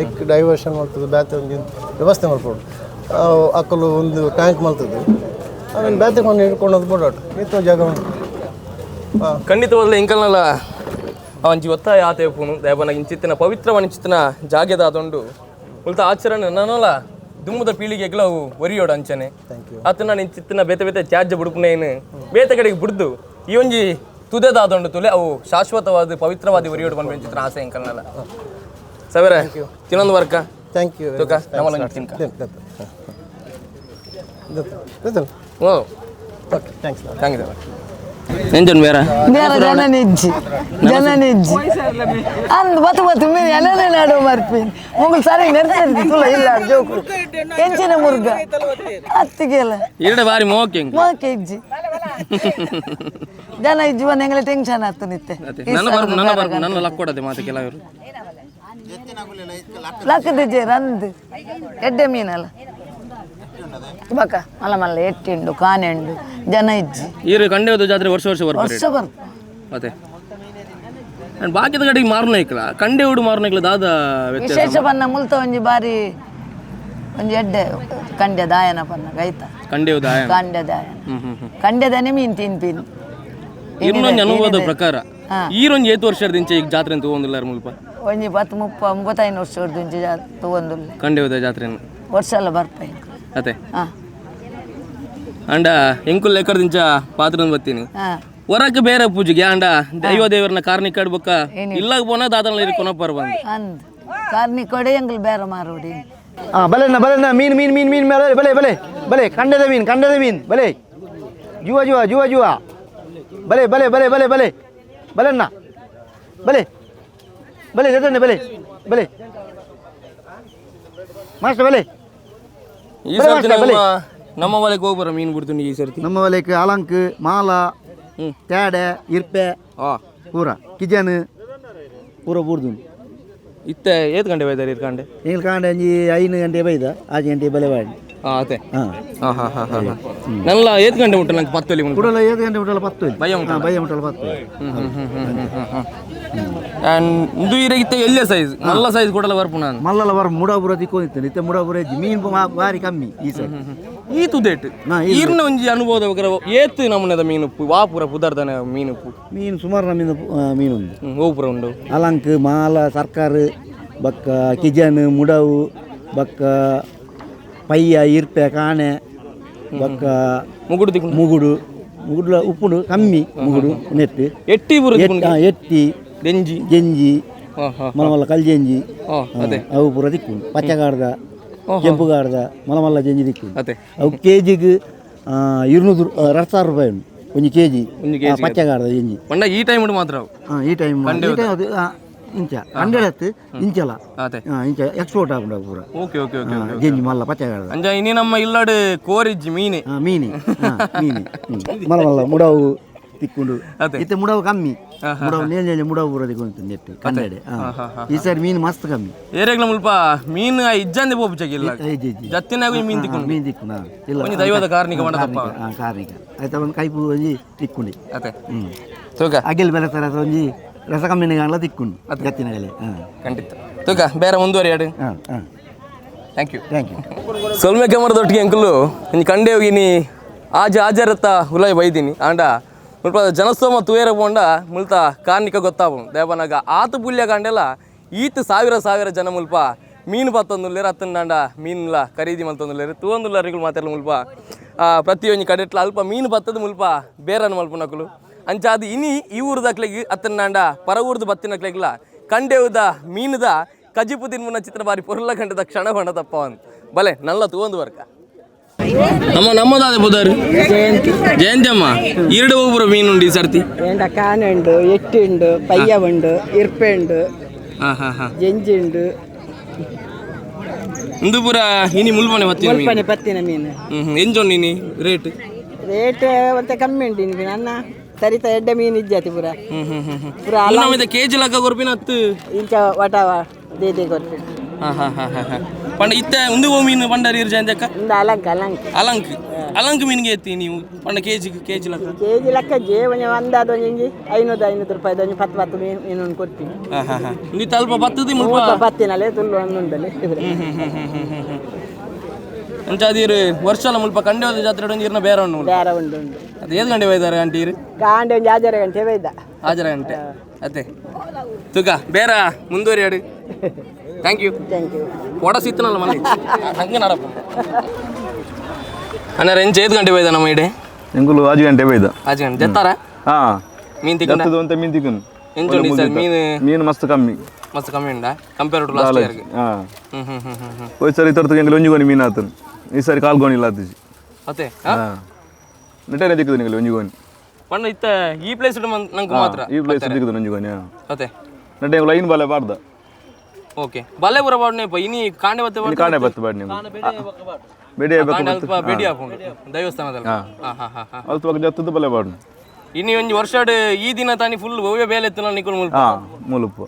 ಐಕ್ ಡೈವರ್ಷನ್ ಮಾಡ್ತದೆ ಬ್ಯಾತೆ ಒಂಜಿ ವ್ಯವಸ್ಥೆ ಮಲ್ಪೊಡು ಅಕ್ಕಲು ಒಂದು ಟ್ಯಾಂಕ್ ಮಲ್ತದೆ ಆಮೇಲೆ ಬ್ಯಾತೆ ಕೊಂಡು ಹಿಡ್ಕೊಂಡು ಬೋಡಾಟು ಇತ್ತು ಜಾಗ ಉಂಟು. ಹಾಂ
ಖಂಡಿತವಾಗ್ಲೂ ಎಂಕಲ್ನಲ್ಲ ಅವಂಜಿ ಒತ್ತಾಯ ಆತೆ ಪೂನು ದಯಬನ ಇಂಚಿತ್ತಿನ ಪವಿತ್ರವನ ಇಂಚಿತ್ತಿನ ಜಾಗೆದಾದೊಂಡು ಉಲ್ತ ಆಚರಣೆ ನನ್ನಲ್ಲ ದುಮ್ಮದ ಪೀಳಿಗೆಗ್ಲ ಅವು ಒರಿಯೋಡು ಅಂಚನೆ ಆತ ನಾನು ಇಂಚಿತ್ತಿನ ಬೇತೆ ಬೇತೆ ತ್ಯಾಜ್ಯ ಬುಡುಪುನೇನು ಬೇತೆ ಕಡೆಗೆ ಬುಡ್ದು ಈ ಒಂಜಿ ತುದೆದಾದೊಂಡು ತುಲೆ ಅವು ಶಾಶ್ವತವಾದ ಪವಿತ್ರವಾದ ಒರಿಯೋಡು ಬಂದು ಇಂಚಿತ್ತಿನ ಆಸೆ ಎಂಕಲ್ನಲ್ಲ ಸವೇರ ತಿನ್ನೊಂದು ವರ್ಕ
thank you.
ತುಕ ನಮ್ಮಲ್ಲ ತಿನ್ಕ.
Okay thanks.
Thank you. ಎಂಚನ್ ಬೇರೆ
ಬೇರೆ ಜನನಿಜ್ಜಿ ಜನನಿಜ್ಜಿ ಅಂದ್ ಬತ್ತು ಬತ್ತು ಮೀನು ಎಲ್ಲನೇ ನಾಡು ಮರ್ಪಿನ್ ಮುಗುಲ್ ಸರಿ ನೆರ್ತಿರ್ತಿ ತುಲ ಇಲ್ಲ ಜೋಕು ಎಂಚಿನ ಮುರ್ಗ ಅತ್ತಿಗೆಲ್ಲ
ಎರಡು ಬಾರಿ ಮೋಕೆ
ಮೋಕೆ ಇಜ್ಜಿ ಜನ ಇಜ್ಜಿ ಬಂದು ಎಂಗಲೆ ಟೆನ್ಷನ್ ಆತು ನಿತ್ತೆ
ನನ್ನ ಬರ್ಪು ನನ್ನ ಬರ್ಪು ನನ್ನ ಲಕ್ ಕೊಡದೆ ಮಾತು ಕೆಲವರು
ಲಕ್ಕದಿಜ್ಜೆ ರಂದು ಎಡ್ಡೆ ಮೀನಲ್ಲ ಬಕ ಮಲ್ಲ ಮಲ್ಲ ಎಟ್ಟಿಂಡು ಕಾನೆಂಡು ಜನ ಇಜ್ಜಿ
ಈರು ಕಂಡೆ ಜಾತ್ರೆ ವರ್ಷ ವರ್ಷ ಬರ್ತಾರೆ
ವರ್ಷ ಬರ್ಪು
ಅದೇ ಬಾಕಿದ ಕಡೆಗೆ ಮಾರುನ ಇಕ್ಕಲ ಕಂಡೆ ಉಡು ಮಾರುನ ಇಕ್ಕಲ ದಾದ ವ್ಯತ್ಯಾಸ
ವಿಶೇಷ ಬಣ್ಣ ಮುಲ್ತ ಒಂಜಿ ಬಾರಿ ಒಂಜಿ ಎಡ್ಡೆ ಕಂಡ್ಯ ದಾಯನ ಬಣ್ಣ ಗೈತ
ಕಂಡೆ ದಾಯ
ಕಂಡ್ಯ ದಾಯನ ಕಂಡ್ಯದನೆ ಮೀನ್ ತಿನ್ಪಿನ್
ಇರ್ನೊಂಜಿ ಅನುಭವದ ಪ್ರಕಾರ
ಹಾ.
ಈರೊಂಜಿ ಏತು ವರ್ಷದ ಇಂಚೆ ಈಗ ಜಾತ್ರೆ ಅಂತ ತಗೊಂಡಿಲ್ಲ ಮುಲ್ಪ
ಒಂಜಿ ಪತ್ತು ಮುಪ್ಪ ಮುಪ್ಪತ್ತೈದು ವರ್ಷ ಒಂಜಿ ತಗೊಂದುಲ್ಲ
ಕಂಡೆ ಜಾತ್ರೆ
ವರ್ಷ ಎಲ್ಲ ಬರ್ಪ
ಅದೇ
ಹಾ
ಅಂಡ ಎಂಕುಲ್ ಲೆಕ್ಕದಿಂಚ ಪಾತ್ರ ಬತ್ತೀನಿ
ಹಾ
ಹೊರಕ್ಕೆ ಬೇರೆ ಪೂಜೆಗೆ ಅಂಡ ದೈವ ದೇವರನ್ನ ಕಾರ್ನಿಕ ಬೊಕ್ಕ ಇಲ್ಲಾಗ ಪೋನ ದಾದನ ಕೊನಪ್ಪರ್ ಬಂದು
ಅಂದ್ ಕಾರ್ನಿಕೊಡೆ ಎಂಗಲ್ ಬೇರೆ ಮಾರೋಡಿ
ಹಾಂ ಬಲೆಣ್ಣ ಬಲೆಣ್ಣ ಮೀನು ಮೀನು ಮೀನು ಮೀನು ಮೇಲೆ ಬಲೆ ಬಲೆ ಬಲೆ ಕಂಡದ ಮೀನು ಕಂಡದ ಮೀನು ಬಲೆ ಜುವ ಜುವ ಜುವ ಜುವ ಬಲೆ ಬಲೆ ಬಲೆ ಬಲೆ ಬಲೆ ಬಲೆಣ್ಣ ಬಲೆ ಬಲೆ ಜೊತೆ ಬಲೆ ಬಲೆ ಮಾಸ್ಟರ್ ಬಲೆ
ಈ
ಬಲೆ
ಸರ್ತಿ
ಮಾಸ್ಟರ್, ಬಲೆ.
ನಮ್ಮ ನಮ್ಮ ವಲಯಕ್ಕೆ ಹೋಗ್ಬರ ಮೀನು ಬಿಡ್ತೀನಿ ಈ ಸರ್ತಿ
ನಮ್ಮ ವಲಯಕ್ಕೆ ಅಲಂಕ್ ಮಾಲ ತೇಡೆ ಇರ್ಪೆ
ಆ
ಪೂರ ಕಿಜನ್ ಪೂರ ಬೂರ್ದು
ಇತ್ತೆ ಏತ್ ಗಂಟೆ ಬೈದಾರೆ ಇರ್ಕಂಡೆ
ಎಂಗ್ಲ ಕಾಂಡೆ ಒಂಜಿ 5 ಗಂಟೆ ಬೈದ 6 ಗಂಟೆ ಬಲೆ ಬಾಡಿ
ಆ ಅದೇ
ಹಾಂ
ಹಾ ಹಾ ಹಾ ಹಾ ನಲ್ಲ ಏತ್ ಗಂಟೆ ಮುಟ್ಟ ನಂಗೆ ಪತ್ತೊಲಿ ಮುಟ್ಟ
ಕುಡಲ 7 ಗಂಟೆ ಮುಟ್ಟಲ 10
ಬಯ್ಯ ಮುಟ್ಟಲ.
ಬಯ್ಯ ಮುಟ್ಟಲ 10
ಆ್ಯಂಡ್ ಇಂದು ಇರಗಿತ್ತೆ ಎಲ್ಲೇ ಸೈಜ್ ಮಲ್ಲ ಸೈಜ್ ಕೊಡಲ ಬರ್ಪು ನಾನು
ಮಲ್ಲಲ ಬರ ಮುಡಾಬುರ ದಿಕ್ಕೊಂಡಿತ್ತು ಇತ್ತೆ ಮುಡಾಬುರ ಇಜ್ಜಿ ಮೀನು ಬಾರಿ ಕಮ್ಮಿ ಈ ಸರಿ
ಈ ತುದೇಟ್
ಹಾ, ಈ
ಈರ್ನ ಒಂಜಿ ಅನುಭವದ ಬಗ್ರ ಏತ್ ನಮೂನೆದ ಮೀನುಪ್ಪು ವಾಪುರ ಪುದರ್ದನ ಮೀನುಪ್ಪು
ಮೀನು ಸುಮಾರು ನಮ್ಮಿಂದ ಮೀನು ಉಂಟು
ಓಪುರ ಉಂಡು
ಅಲಂಕ್ ಮಾಲ ಸರ್ಕಾರ ಬಕ್ಕ ಕಿಜನ್ ಮುಡವು ಬಕ್ಕ ಪಯ್ಯ ಇರ್ಪೆ ಕಾಣೆ ಬಕ್ಕ
ಮುಗುಡು ದಿಕ್ಕು
ಮುಗುಡು ಮುಗುಡುಲ ಉಪ್ಪುಂಡು ಕಮ್ಮಿ ಮುಗುಡು ನೆಟ್ಟು
ಎಟ್ಟಿ ಪೂರ
ಎಟ್ಟಿ
ದೆಂಜಿ
ಜಂಜಿ
ಹಾ ಹಾ
ಮಲಮಲ್ಲ ಕಲ್ಜಂಜಿ
ಹಾ ಅದೇ
ಅವು ಪೂರ ದಿಕ್ಕು ಪಚ್ಚಗಾಡ್ದ ಕೆಂಪುಗಾಡ್ದ ಮಲಮಲ್ಲ ಜಂಜಿ ದಿಕ್ಕು
ಅದೇ
ಅವು ಕೆ ಜಿಗೆ 200 2,000 ರೂಪಾಯಿ ಉಂಟು ಒಂದು ಕೆ ಜಿ
ಒಂದು ಕೆಜಿಗೆ.
ಪಚ್ಚಗಾಡ್ದ ಜಂಜಿ
ಪಂಡ ಈ ಟೈಮ್ ಮಾತ್ರ ಅವು
ಹಾಂ ಈ ಟೈಮ್ ಅದು ಇಂಚ ಹಂಡ್ರೆಡ್ ಇಂಚಲ
ಅದೇ
ಹಾಂ ಇಂಚ ಎಕ್ಸ್ಪೋರ್ಟ್ ಆಗುಂಡು ಪೂರ
okay okay okay
ಜಂಜಿ ಮಲ್ಲ ಪಚ್ಚಗಾಡ್ದ
ಅಂಜ ಇನಿ ನಮ್ಮ ಇಲ್ಲಾಡು ಕೋರಿಜ್ಜಿ ಮೀನೆ
ಹಾಂ ಮೀನಿ ಹಾಂ ಮೀನಿ ಮಲ್ಲ ಮಲ್ಲ ಮುಡವು ತಿಕ್ಕೊಂಡು
ಅದೇ.
ಇತ್ತೆ ಮುಡವು ಕಮ್ಮಿ ಮುಡವು ನೇಲ್ ನೇಲ್ ಮುಡವು ಪೂರ ತಿಕ್ಕೊಂಡು ನೆಟ್ಟು ಕನ್ನಡ ಈ ಸಾರಿ ಮೀನು ಮಸ್ತ್ ಕಮ್ಮಿ
ಏರೆಗ್ಲ ಮುಲ್ಪ ಮೀನು ಇಜ್ಜಂದೆ ಪೋಪು ಇಲ್ಲ
ಇಜ್ಜಿ, ಇಜ್ಜಿ.
ಜತ್ತಿನಾಗ ಈ ಮೀನು ತಿಕ್ಕೊಂಡು
ಮೀನು ತಿಕ್ಕೊಂಡು ಇಲ್ಲ
ಒಂಜಿ ದೈವದ ಕಾರ್ಣಿಕ ಮಂಡದಪ್ಪ.
ಹಾಂ ಕಾರ್ಣಿಕ ಆಯ್ತಾ ಒಂದು ಕೈಪು ಒಂಜಿ ತಿಕ್ಕೊಂಡು
ಅದೇ
ಹ್ಞೂ
ತೂಕ
ಅಗಿಲ್ ಬೆಲೆ ತರ ಒಂಜಿ ರಸ ಕಮ್ಮಿನ ಕಾಣಲ ತಿಕ್ಕೊಂಡು ಗತ್ತಿನಗಲೆ ಹಾಂ
ಖಂಡಿತ ತೂಕ ಬೇರೆ ಮುಂದುವರಿಯಾಡು
ಹಾಂ ಹಾಂ
thank you
thank you
ಸೊಲ್ಮೆ ಕ್ಯಾಮರದೊಟ್ಟಿಗೆ ಅಂಕಲು ಇನ್ನು ಕಂಡೆ ಹೋಗಿನಿ ಆಜ ಆಜರತ್ತ ಹುಲಾಯ್ ಬೈದಿನಿ ಆಂಡ ಮುಲ್ಪ ಜನಸ್ತೋಮ ತುಯರ ಪೋಂಡ ಮುಲ್ತ ಕಾರ್ಣಿಕ ಗೊತ್ತಾಪು ದೇವನಾಗ ಆತು ಪುಲ್ಯ ಕಾಂಡೆಲ ಈತ ಸಾವಿರ ಸಾವಿರ ಜನ ಮುಲ್ಪ ಮೀನು ಪತ್ತೊಂದುಲ್ಲೇರು ಅತ್ತಂಡಾಂಡ ಮೀನುಲ ಖರೀದಿ ಮಲ್ತೊಂದುಲ್ಲೇರು ತೂವೊಂದುಲ್ಲಾರಿಗಳು ಮಾತಾಡಲು ಮುಲ್ಪ ಪ್ರತಿಯೊಂಜಿ ಕಡೆಟ್ಲ ಅಲ್ಪ ಮೀನು ಬತ್ತದ ಮುಲ್ಪ ಬೇರನ್ನು ಮಲ್ಪುನಕುಲು ಅಂಚಾದ ಇನಿ ಈ ಊರುದಕ್ಲೆಗ್ ಅತ್ತಂಡಾಂಡ ಪರ ಊರ್ದು ಬತ್ತಿನಕ್ಲೆಗ್ಲ ಕಂಡೆವುದ ಮೀನುದ ಕಜಿಪು ತಿನ್ಮುನ ಚಿತ್ರ ಬಾರಿ ಪೊರ್ಲ ಕಂಡದ ಕ್ಷಣ ಬಣ್ಣ ತಪ್ಪ ಅಂತ ಬಲೆ ನಲ್ಲ ತೂವೊಂದು ವರ್ಕ ಅಮ್ಮ ನಮ್ಮದಾದ ಬುಧಾರು ಜಯಂತಿ ಅಮ್ಮ ಈರಡು ಒಬ್ಬರು ಮೀನು ಉಂಡು ಈ ಸರ್ತಿ
വേണ്ട കാനുണ്ട് എട്ടുണ്ട് പയ്യവുണ്ട് ഇർപ്പുണ്ട്
ಹಾ ಹಾ ಹಾ
ജഞ്ചുണ്ട്
ಇಂದು ಪೂರ ಇನಿ ಮುಲ್ಪನೆ ಬತ್ತೀನಿ ಮೀನು
മുൾപ്പനെ പത്തിന മീൻ
ಹ್ಮ್ ಹ್ಮ್ ಎಂಜೊಂಡು ಇನಿ ರೇಟ್
ರೇಟ್ ಒಂತೆ ಕಮ್ಮಿ ಉಂಟು ಇನಿ ಅನ್ನ ಸರಿತ ಎಡ್ಡೆ ಮೀನು ಇಜ್ಜಾತಿ ಪೂರ
ಹ್ಮ್ ಹ್ಮ್ ಹ್ಮ್ ಹ್ಮ್
ಪೂರ ಅಲ
ನಮ್ಮ ಕೆಜಿ ಲೆಕ್ಕ ಕೊರ್ಪಿನ ಹತ್ತು
ಇಂಚ ವಟಾವ ದೇದೆ ಕೊರ್ಪಿ
ಹಾ ಹಾ ಹಾ ಹಾ ಹಾ ಪಂಡ ಇತ್ತೆ ಉಂದು ಓ ಮೀನು ಪಂಡಾರಿ ಇರು ಜಯಂತಿ ಅಕ್ಕ
ಇಂದ ಅಲಂಕ ಅಲಂಕ
ಅಲಂಕ್ ಅಲಂಕ್ ಮೀನಿಗೆ ಎತ್ತಿ ನೀವು ಪಂಡ ಕೆಜಿ ಕೆಜಿ ಲೆಕ್ಕ
ಕೆಜಿ ಲೆಕ್ಕ ಜೇ ಒಂಜಿ ಅಂದಾದ ಒಂಜಿ ಇಂಜಿ ಐನೂರು ಐನೂರು ರೂಪಾಯಿ ಒಂಜಿ ಪತ್ತು ಪತ್ತು ಮೀನು ಮೀನು ಕೊಡ್ತೀನಿ
ಹಾ ಹಾ ಹಾ ಇಂದು ಅಲ್ಪ ಬತ್ತದಿ ಮುಲ್ಪ
ಮೂಪ ಪತ್ತಿನಲ್ಲೇ ತುಲ್ಲು ಒಂದುಂಡಲೆ
ಅಂಚಾದೀರು ವರ್ಷಲ ಮುಲ್ಪ ಕಂಡೆ ಜಾತ್ರೆ ಒಂಜಿ ಇರ್ನ ಬೇರೆ ಉಂಡು ಮುಲ್ಪ.
ಬೇರೆ ಉಂಡು ಉಂಡು
ಅದು ಏದು ಗಂಟೆ ಬೈದಾರೆ ಆಂಟಿ ಇರು
ಕಾಂಡೆ ಒಂಜಿ ಆಜರ ಗಂಟೆ ಬೈದ
ಹಾಜರ ಗಂಟೆ ಅತ್ತೆ ತುಕ ಬೇರ ಮುಂದುವರಿಯಾಡು thank you
thank you
ಒಡ ಸಿತ್ತನಲ್ಲ ಮನೆ ಹಂಗೆ ನಡಪ್ಪ ಅಣ್ಣ ರೆಂಚ್ ಏದು ಗಂಟೆ ಬೈದ ನಮ್ಮ ಇಡೆ
ಎಂಕುಲು 5 ಗಂಟೆ ಬೈದ
ಆಜು ಗಂಟೆ ಜತ್ತಾರ
ಹಾ
ಮೀನು ತಿಕ್ಕೊಂಡ
ಜತ್ತದ ಒಂತೆ ಮೀನು ತಿಕ್ಕುನು
ಎಂಚ ಉಂಡು ಈ ಸರಿ ಮೀನು
ಮೀನು ಮಸ್ತ್ ಕಮ್ಮಿ
ಮಸ್ತ್ ಕಮ್ಮಿ ಉಂಡಾ compare to last ಇಯರ್ಗೆ
ಹಾ
ಹ್ಮ್ ಹ್ಮ್ ಹ್ಮ್ ಹ್ಮ್ ಹ್ಮ್
ಹೋಯ್ ಸರಿ ತರ್ತು ಎಂಕುಲು ಒಂಜಿ ಗೋಣಿ ಮೀನು ಆತನು ಈ ಸರಿ ಕಾಲ್ ಗೋಣಿ ಇಲ್ಲ ಆತಿಜಿ
ಅತ್ತೆ
ಹಾ ನೆಟ್ಟೆ ತಿಕ್ಕುದು ನಿಂಗಲು ಒಂಜಿ ಗೋಣಿ
ಪಂಡ ಇತ್ತ ಈ ಪ್ಲೇಸ್ ನಂಗೆ ಮಾತ್ರ
ಈ ಪ್ಲೇಸ್ ದಿಕ್ಕದು ಒಂಜಿ ಗೋಣಿ.
ಅತ್ತೆ.
ನಟೆ ಲೈನ್ ಬಲೆ ಬಾರ್ದ.
ಓಕೆ, ಬಲೆ ಪೂರ ಪಾಡ್ನೆ ಇನಿ ಕಾಂಡೆ ಬತ್ತೆ.
ಇನಿ ಕಾಂಡೆ ಬತ್ತು ಬಾಡ್ನೆ ಬೆಡಿ.
ಕಾಂಡೆ ಅಲ್ಪ ಬೆಡಿ ಆಪುಂಡು ದೈವಸ್ಥಾನದಲ್ಲಿ. ಹಾ ಹಾ ಹಾ ಹಾ.
ಅಲ್ಪ ಜತ್ತದ ಬಲೆ ಬಾಡ್ನೆ.
ಇನಿ ಒಂಜಿ ವರ್ಷಡ್ ಈ ದಿನ ತಾನಿ ಫುಲ್ ಒವ್ವೆ ಬೇಲೆ ಎತ್ತುನ ನಿಕುಲು ಮುಲ್ಪ.
ಹಾ, ಮುಲುಪು.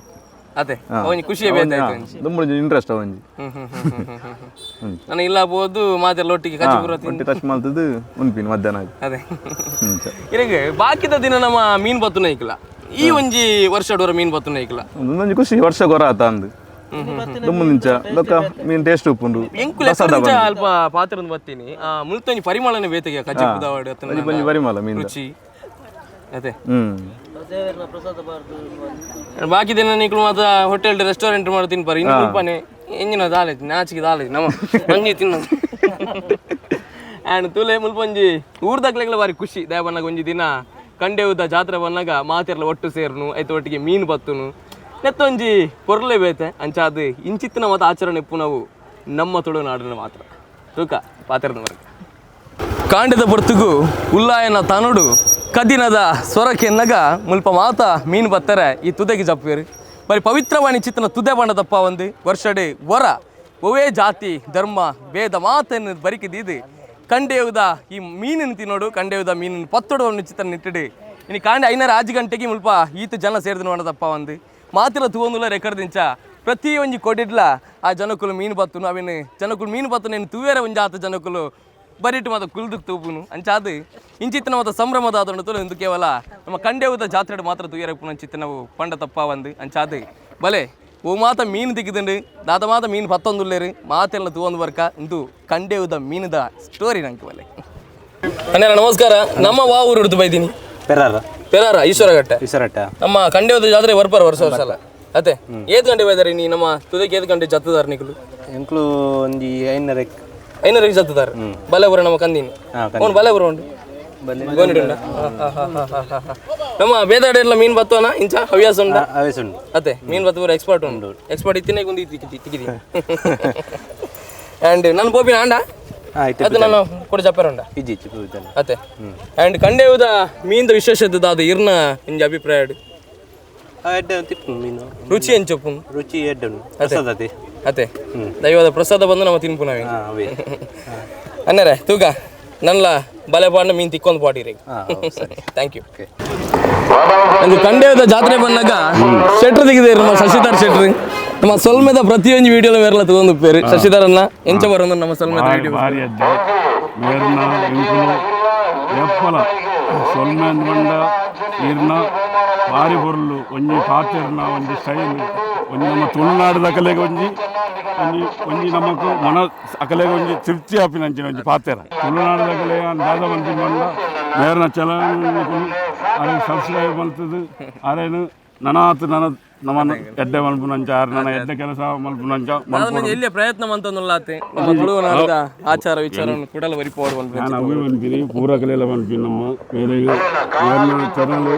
ಅತ್ತೆ, ಒಂಜಿ ಖುಷಿಯ ಬೇತೆ ಆಯ್ತು ಒಂಜಿ.
ದುಂಬು ಇಂಟ್ರೆಸ್ಟ್ ಒಂಜಿ.
ಹ್ಮ್ ಹ್ಮ್ ಹ್ಮ್ ಹ್ಮ್ ಹ್ಮ್ ಹ್ಮ್. ನಾನು ಇಲ್ಲ ಬೋದು ಮಾತೆಲ್ಲ ಒಟ್ಟಿಗೆ ಕಚ್ಚಿ ಪೂರ ತಿಂದು
ಒಟ್ಟಿ ಟಚ್ ಮಾಡ್ತದ್ದು ಉನ್ಪಿನ ಮಧ್ಯಾಹ್ನ.
ಅದೇ ಇರಗ ಬಾಕಿದ ದಿನ ನಮ್ಮ ಮೀನ್ ಬತ್ತುನ ಐಕ್ಲ, ಈ ಒಂಜಿ ವರ್ಷಡ್ ಮೀನ್ ಬತ್ತುನ ಐಕ್ಲ.
ಒಂದೊಂಜಿ ಖುಷಿ ವರ್ಷ ಗೊರ ಆತ ಅಂದು ದುಂಬು ನಿಂಚ ಲೊಕ್ಕ ಮೀನ್ ಟೇಸ್ಟ್ ಉಪ್ಪುಂಡು.
ಎಂಕುಲು ಎಕ್ಕಡ ಅಲ್ಪ ಪಾತ್ರ ಬತ್ತೀನಿ ಮುಲ್ತೊಂಜಿ ಪರಿಮಳನೆ ಬೇತೆಗೆ ಕಜ್ಜಿ ಪುದಾವಡ್.
ಒಂಜಿ ಒಂಜಿ ಪರಿಮಳ ಮೀನ್
ರುಚಿ ಅದೇ. ಬಾಕಿ ದಿನ ನಿಕುಲು ಮಾತ್ರ ಹೋಟೆಲ್ ರೆಸ್ಟೋರೆಂಟ್ ಮಾಡಿ ತಿನ್ಪಾರೆ, ಇನ್ನು ಮುಲ್ಪನೆ ಎಂಜಿನ ದಾಲೆ ನಾಚಿಗೆ ದಾಲೆ ನಮ್ಮ ಒಂಜಿ ತಿನ್ನ ಆ್ಯಂಡ್ ತುಲೆ ಮುಲ್ಪೊಂಜಿ ಊರ್ದಕ್ಲೆಗ್ಲ ಬಾರಿ ಖುಷಿ. ದಯ ಬನ್ನಾಗ ಒಂಜಿ ದಿನ ಕಂಡೇವುದ ಜಾತ್ರೆ ಬನ್ನಾಗ ಮಾತೆರ್ಲ ಒಟ್ಟು ಸೇರ್ನು ಐತ ಒಟ್ಟಿಗೆ ಮೀನು ಬತ್ತುನು ನೆತ್ತೊಂಜಿ ಪೊರ್ಲೆ ಬೇತೆ ಅಂಚಾದ ಇಂಚಿತ್ತಿನ ಮಾತ ಆಚರಣೆ ಇಪ್ಪು ನಾವು ನಮ್ಮ ತುಳುನಾಡಿನ ಮಾತ್ರ ತೂಕ ಪಾತ್ರದ ವರ್ಗ. ಕಾಂಡದ ಪೊರ್ತುಗು ಉಲ್ಲಾಯನ ತನುಡು ಕದಿನದ ಸ್ವರಕೆನ್ನಗ ಮುಲ್ಪ ಮಾತ ಮೀನು ಬತ್ತಾರೆ ಈ ತುದೆಗೆ ಜಪ್ಪೇರು ಬರಿ ಪವಿತ್ರವಾಣಿ ಚಿತ್ತನ ತುದೆ ಬಣ್ಣದಪ್ಪ ಒಂದು ವರ್ಷಡೆ ವರ ಒವೇ ಜಾತಿ ಧರ್ಮ ಭೇದ ಮಾತನ್ನು ಬರಿಕಿದೀದು ಕಂಡೇವುದ ಈ ಮೀನನ್ನು ತಿನ್ನೋಡು ಕಂಡೇವುದ ಮೀನನ್ನು ಪತ್ತೊಡು ಒಂದು ಚಿತ್ತನ ನಿಟ್ಟಿಡು. ಇನ್ನು ಕಾಂಡೆ 5 5 ಗಂಟೆಗೆ ಮುಲ್ಪ ಈತ ಜನ ಸೇರಿದ ನೋಡದಪ್ಪ ಒಂದು ಮಾತಿರ ತೂವೊಂದುಲ ರೆಕಾರ್ಡ್ ಪ್ರತಿ ಒಂಜಿ ಕೊಡಿಡ್ಲ ಆ ಜನಕುಲು ಮೀನು ಬತ್ತುನು ಅವಿನ ಜನಕುಲು ಮೀನು ಬತ್ತುನು ಇನ್ನು ತೂವೇರ ಒಂಜಿ ಆತ ಜನಕುಲು ಬರಿಟ್ಟು ಮಾತ ಕುಲ್ದುಕ್ ತೂಪುನು ಅಂಚಾದು ಇಂಚಿತ್ತಿನ ಮಾತ ಸಂಭ್ರಮದ ಆದೊಂಡು ತುಳು ಇಂದು ಕೇವಲ ನಮ್ಮ ಕಂಡೇವುದ ಜಾತ್ರೆ ಮಾತ್ರ ತೂಯರ ಅಂಚಿತ್ತ ನಾವು ಪಂಡ ತಪ್ಪ ಒಂದು ಅಂಚಾದು ಬಲೆ ಓ ಮಾತ ಮೀನು ದಿಕ್ಕಿದುಂಡು ದಾತ ಮಾತ ಮೀನು ಪತ್ತೊಂದುಲ್ಲೇರು ಮಾತೆಲ್ಲ ತೂವೊಂದು ಬರ್ಕ ಇಂದು ಕಂಡೇವುದ ಮೀನುದ ಸ್ಟೋರಿ ನಂಗೆ ಬಲೆ. ಅಣ್ಣ ನಮಸ್ಕಾರ, ನಮ್ಮ ವಾ ಊರು ಹಿಡಿದು ಬೈದೀನಿ?
ಪೆರಾರ.
ಪೆರಾರ ಈಶ್ವರಘಟ್ಟ.
ಈಶ್ವರಘಟ್ಟ.
ನಮ್ಮ ಕಂಡೇವುದ ಜಾತ್ರೆ ಬರ್ಪಾರ ವರ್ಷ ವರ್ಷ ಅಲ್ಲ ಅತ್ತೆ? ಏತ್ ಗಂಟೆ ಬೈದಾರೆ ನೀ ನಮ್ಮ ತುದಕ್ಕೆ ಏತ್ ಗಂಟೆ ಜತ್ತದಾರ ನಿಕುಲು?
ಎಂಕ್ಲು ಒಂಜಿ 5:30.
5:30 ಜತ್ತದಾರ ಬಲೆಪುರ ನಮ್ಮ ಕಂದಿನಿ ಅವ್ನು ಬಲೆಪುರ ಉಂಟು ಗೋನಿಡುಂಡ ನಮ್ಮ ಬೇದಾಡೆ ಎಲ್ಲ ಮೀನು ಬತ್ತವನ ಇಂಚ ಹವ್ಯಾಸ ಉಂಡ?
ಹವ್ಯಾಸ ಉಂಟು.
ಅತ್ತೆ ಮೀನು ಬತ್ತಪುರ ಎಕ್ಸ್ಪರ್ಟ್ ಉಂಟು, ಎಕ್ಸ್ಪರ್ಟ್ ಇತ್ತಿನೇ ಗುಂದಿ ತಿಕ್ಕಿದಿ. ಆ್ಯಂಡ್ ನಾನು ಬೋಪಿನ ಆಂಡ ಅದು ನಾನು ಕೂಡ ಜಪ್ಪರ ಉಂಡ ಅತ್ತೆ. ಆ್ಯಂಡ್ ಕಂಡೇವುದ ಮೀನ್ದ ವಿಶೇಷತೆ ದಾದ ಇರ್ನ ಇಂಜ ಅಭಿಪ್ರಾಯ?
ಮೀನು
ರುಚಿ ಎಂಚೊಪ್ಪು?
ರುಚಿ ಎಡ್ಡೆ ಪ್ರಸಾದ.
ಅತ್ತೆ ದೈವದ ಪ್ರಸಾದ ಬಂದು ನಮ್ಮ ತಿನ್ಪು ನಾವೇ ಅನ್ನರೇ ತೂಕ ನನ್ನ ಬಲೆ ಪಾಡ್ನ ಮೀನು ತಿಕ್ಕೊಂದು ಪಾಡಿರಿ. Thank you. ನಂಗೆ ಕಂಡೇವದ ಜಾತ್ರೆ ಬಂದಾಗ ಶೆಟ್ರ್ ತೆಗೆದಿರು ನಮ್ಮ ಶಶಿಧರ್ ಶೆಟ್ರ್ ನಮ್ಮ ಸೊಲ್ಮೆದ ಪ್ರತಿಯೊಂದು ವಿಡಿಯೋ ಮೇರೆಲ್ಲ ತಗೊಂಡು ಪೇರು ಶಶಿಧರನ್ನ ಎಂಚ ಬರೋದು ನಮ್ಮ ಸೊಲ್ಮೆದ ವಿಡಿಯೋ
ಭಾರಿ ಅಡ್ಡೆ ಮೇರ್ನ ಇಂಕುಲು ಎಪ್ಪಲ ಸೊಲ್ಮೆ ಬಂಡ ಇರ್ನ ಭಾರಿ ಪೊರ್ಲು ಒಂಜಿ ಪಾತೆರ್ನ ಒಂಜಿ ಸ್ಟೈಲ್ ಒಂಜಿ ನಮ್ಮ ತುಳುನಾಡು ಅಕಲೆಗೆ ಒಂಜಿ ಒಂಜಿ ಒಂಜಿ ನಮಕ್ ಮನ ಅಕಲೆಗೆ ಒಂಜಿ ತೃಪ್ತಿ ಆಪಿನಂಚಿನ ಒಂಜಿ ಪಾತೆರ ತುಳುನಾಡು ಅಕಲೆ ದಾದ ಮನ್ಪಿನ ಬಂಡ ಮೇರ್ನ ಚಲನ ಅರೆ ಸಬ್ಸ್ಕ್ರೈಬ್ ಮಲ್ತದು ಅರೇನು ನನಾತ್ ನನ ನಮ್ಮನ್ನು ಎಡ್ಡೆ ಮಲ್ಪುನಂಚ ಆರ್ ನನ್ನ ಎಡ್ಡೆ ಕೆಲಸ ಮಲ್ಪುನಂಚ.
ಎಲ್ಲಿ ಪ್ರಯತ್ನ ಮಂತೊಂದುಲ್ಲಾತೆ ನಮ್ಮ ತುಳುನಾಡದ ಆಚಾರ ವಿಚಾರವನ್ನು ಕೂಡಲ ಬರಿಪೋಡು.
ನಾನು ಅವೇ ಮನ್ಪಿನಿ ಪೂರ ಕಲೆಲ್ಲ ಮನ್ಪಿನಿ ನಮ್ಮ ಮೇರೆಗೆ ಮೇರ್ನ ಚಾನಲ್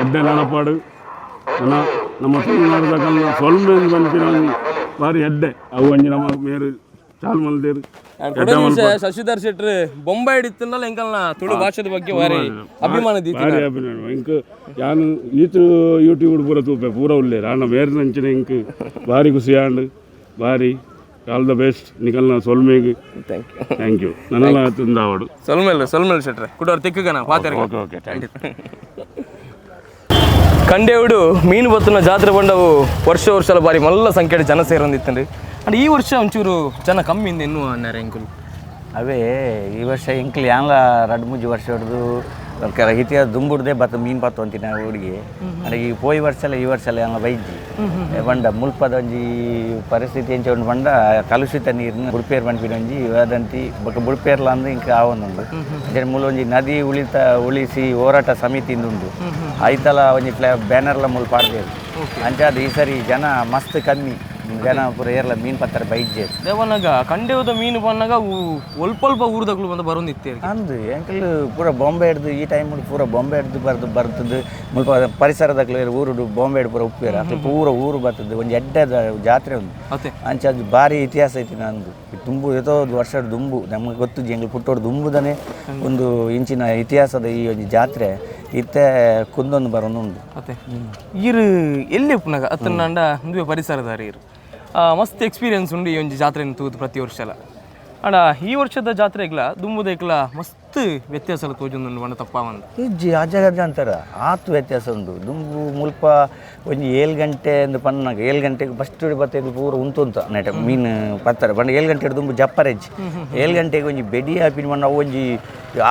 ಎಡ್ಡೆ ನಡಪಾಡು ನನ್ನ ನಮ್ಮ ತುಳುನಾಡದ ಕಲ್ಲ ಸೊಲ್ಮೆ ಮನ್ಪಿನ ಭಾರಿ ಎಡ್ಡೆ ಅವು ಒಂಜಿ ನಮ್ಮ ಮೇರು ಚಾಲು ಮಲ್ದೇರು.
ಶಶಿಧರ್ ಶೆಟ್ರ್ ಬೊಂಬೈ ಹಿಡಿತಂದಲ್ಲ ಎಂಕಲ್ನ ತುಳು ಭಾಷೆದ ಬಗ್ಗೆ ಭಾರಿ ಅಭಿಮಾನ.
ಭಾರಿ ಅಭಿಮಾನ ಇಂಕ್ ಯಾನು ಈತು ಯೂಟ್ಯೂಬ್ ಪೂರ ತೂಪೆ ಪೂರ ಉಲ್ಲೇರು ಆಂಡ ಮೇರ್ನಂಚಿನ ಇಂಕ್ ಭಾರಿ ಖುಷಿ ಆಂಡ್ ಭಾರಿ ಆಲ್ the best ನಿಕಲ್ನ ಸೊಲ್ಮೆಗ್.
Thank you.
Thank you ನನಲ ತುಂದಾವಡು.
ಸೊಲ್ಮೆಲ್ ಸೊಲ್ಮೆಲ್ ಶೆಟ್ರೆ ಕುಡೋರ್ ತಿಕ್ಕಗನ ಪಾತೆರ್.
Okay okay thank you.
ಕಂಡೇವುಡು ಮೀನು ಬತ್ತುನ ಜಾತ್ರೆ ಬಂಡವು ವರ್ಷ ವರ್ಷಲ ಬಾರಿ ಮಲ್ಲ ಸಂಖ್ಯೆ ಜನ ಸೇರೊಂದಿತ್ತಂಡು. ಅಂಡ್ ಈ ವರ್ಷ ಒಂಚೂರು ಜನ ಕಮ್ಮಿ ಇಂದ ಎನ್ನುವ ಅನ್ನಾರೆ ಎಂಕುಲು.
ಅವೇ ಈ ವರ್ಷ ಎಂಕ್ಲು ಯಾಂಗ್ಲ ರಡ್ಡು ಮೂಜಿ ವರ್ಷ ಹಿಡ್ದು ಹಿತಿಯ ದುಂಬುಡ್ದೆ ಬತ್ತ ಮೀನು ಪತ್ತು ಅಂತೀನಿ ಹುಡುಗಿ. ಅಂದ್ರೆ ಈ ಪೋಯಿ ವರ್ಷ ಎಲ್ಲ ಈ ವರ್ಷ ಎಲ್ಲ ಯಾಂಗ್ಲ ಬೈಜಿ ಬಂಡ ಮುಲ್ಪದ ಒಂಜಿ ಪರಿಸ್ಥಿತಿ ಎಂಚ ಉಂಡು ಬಂಡ ಕಲುಷಿತ ನೀರಿನ ಬುಡ್ಪೇರ್ ಪನ್ಪಿನ ಒಂಜಿ ವದಂತಿ ಬೊಕ್ಕ ಬುಡ್ಪೇರ್ಲ ಅಂದ್ರೆ ಇಂಕ ಆವೊಂದುಂಡು. ಅಂಚನೆ ಮೂಲ ಒಂಜಿ ನದಿ ಉಳಿತ ಉಳಿಸಿ ಹೋರಾಟ ಸಮಿತಿ ಉಂಡು ಐತಲ ಒಂಜಿ ಫ್ಲಾ ಬ್ಯಾನರ್ಲ ಮೂಲ ಪಾಡ್ದೇರು. ಅಂಚಾದ ಈ ಸರಿ ಜನ ಮಸ್ತ್ ಕಮ್ಮಿ, ಜನ ಪೂರ ಏರ್ಲ ಮೀನು ಪತ್ತರ ಬೈಜೆ.
ದೇವನಾಗ ಕಂಡೇವುದ ಮೀನು ಪನ್ನಾಗ ಒಲ್ಪ ಒಲ್ಪ ಊರ್ದಕ್ಲು ಬಂದು ಬರೋಂದಿತ್ತೇರಿ.
ಅಂದು ಎಂಕಲ್ ಪೂರ ಬಾಂಬೆ ಹಿಡ್ದು ಈ ಟೈಮ್ ಪೂರ ಬಾಂಬೆ ಹಿಡ್ದು ಬರ್ದು ಬರ್ತದೆ. ಮುಲ್ಪ ಪರಿಸರದಕ್ಲು ಊರುಡು ಬಾಂಬೆ ಪೂರ ಉಪ್ಪೇರು ಅಕ್ಲು ಪೂರ ಊರು ಬರ್ತದೆ. ಒಂಜಿ ಎಡ್ಡೆದ ಜಾತ್ರೆ ಉಂಡು. ಅಂಚ ಅದು ಭಾರಿ ಇತಿಹಾಸ ಐತಿ ನಂದು ದುಂಬು ಏತೋ ಒಂದು ವರ್ಷ ದುಂಬು ನಮಗೆ ಗೊತ್ತು ಎಂಗ್ಲು ಪುಟ್ಟೋಡು ದುಂಬುದನೆ ಒಂದು ಇಂಚಿನ ಇತಿಹಾಸದ ಈ ಒಂಜಿ ಜಾತ್ರೆ
ಇತ್ತೆ ಕುಂದೊಂದು ಬರೋದು.
ಅತ್ತೆ ಈರು ಎಲ್ಲಿ ಉಪ್ಪುನಾಗ ಅತ್ತನಾಂಡ ಉಂದುವೆ ಪರಿಸರದಾರಿ ಇರು ಮಸ್ತ್ ಎಕ್ಸ್ಪೀರಿಯನ್ಸ್ ಉಂಡು ಈ ಒಂಜಿ ಜಾತ್ರೆನ ತೂದು ಪ್ರತಿ ವರ್ಷಲ. ಆಂಡ ಈ ವರ್ಷದ ಜಾತ್ರೆಗ್ಲ ದುಂಬುದೈಕ್ಲ ಮಸ್ತ್ ವ್ಯತ್ಯಾಸ ತೋಜೊಂದುಂಡು ಪಂಡ ತಪ್ಪಾವಂದು.
ಇಜ್ಜಿ ಅಜಗಜ ಅಂತಾರ ಆತು ವ್ಯತ್ಯಾಸ ಉಂಡು. ದುಂಬು ಮುಲ್ಪ ಒಂಜಿ 7 ಗಂಟೆ ಅಂದು ಪನ್ನಾಗ 7 ಗಂಟೆಗೆ ಫಸ್ಟ್ ಬತ್ತೈದು ಪೂರ ಉಂತು ನೆಟ ಮೀನು ಪತ್ತಾರೆ ಪಂಡ 7 ಗಂಟೆ ದುಂಬು ಜಪ್ಪರೆಜ್ಜಿ 7 ಗಂಟೆಗೆ ಒಂಜಿ ಬೆಡಿ ಹಾಪಿನ ಮಣ್ಣ ಅವು ಒಂಜಿ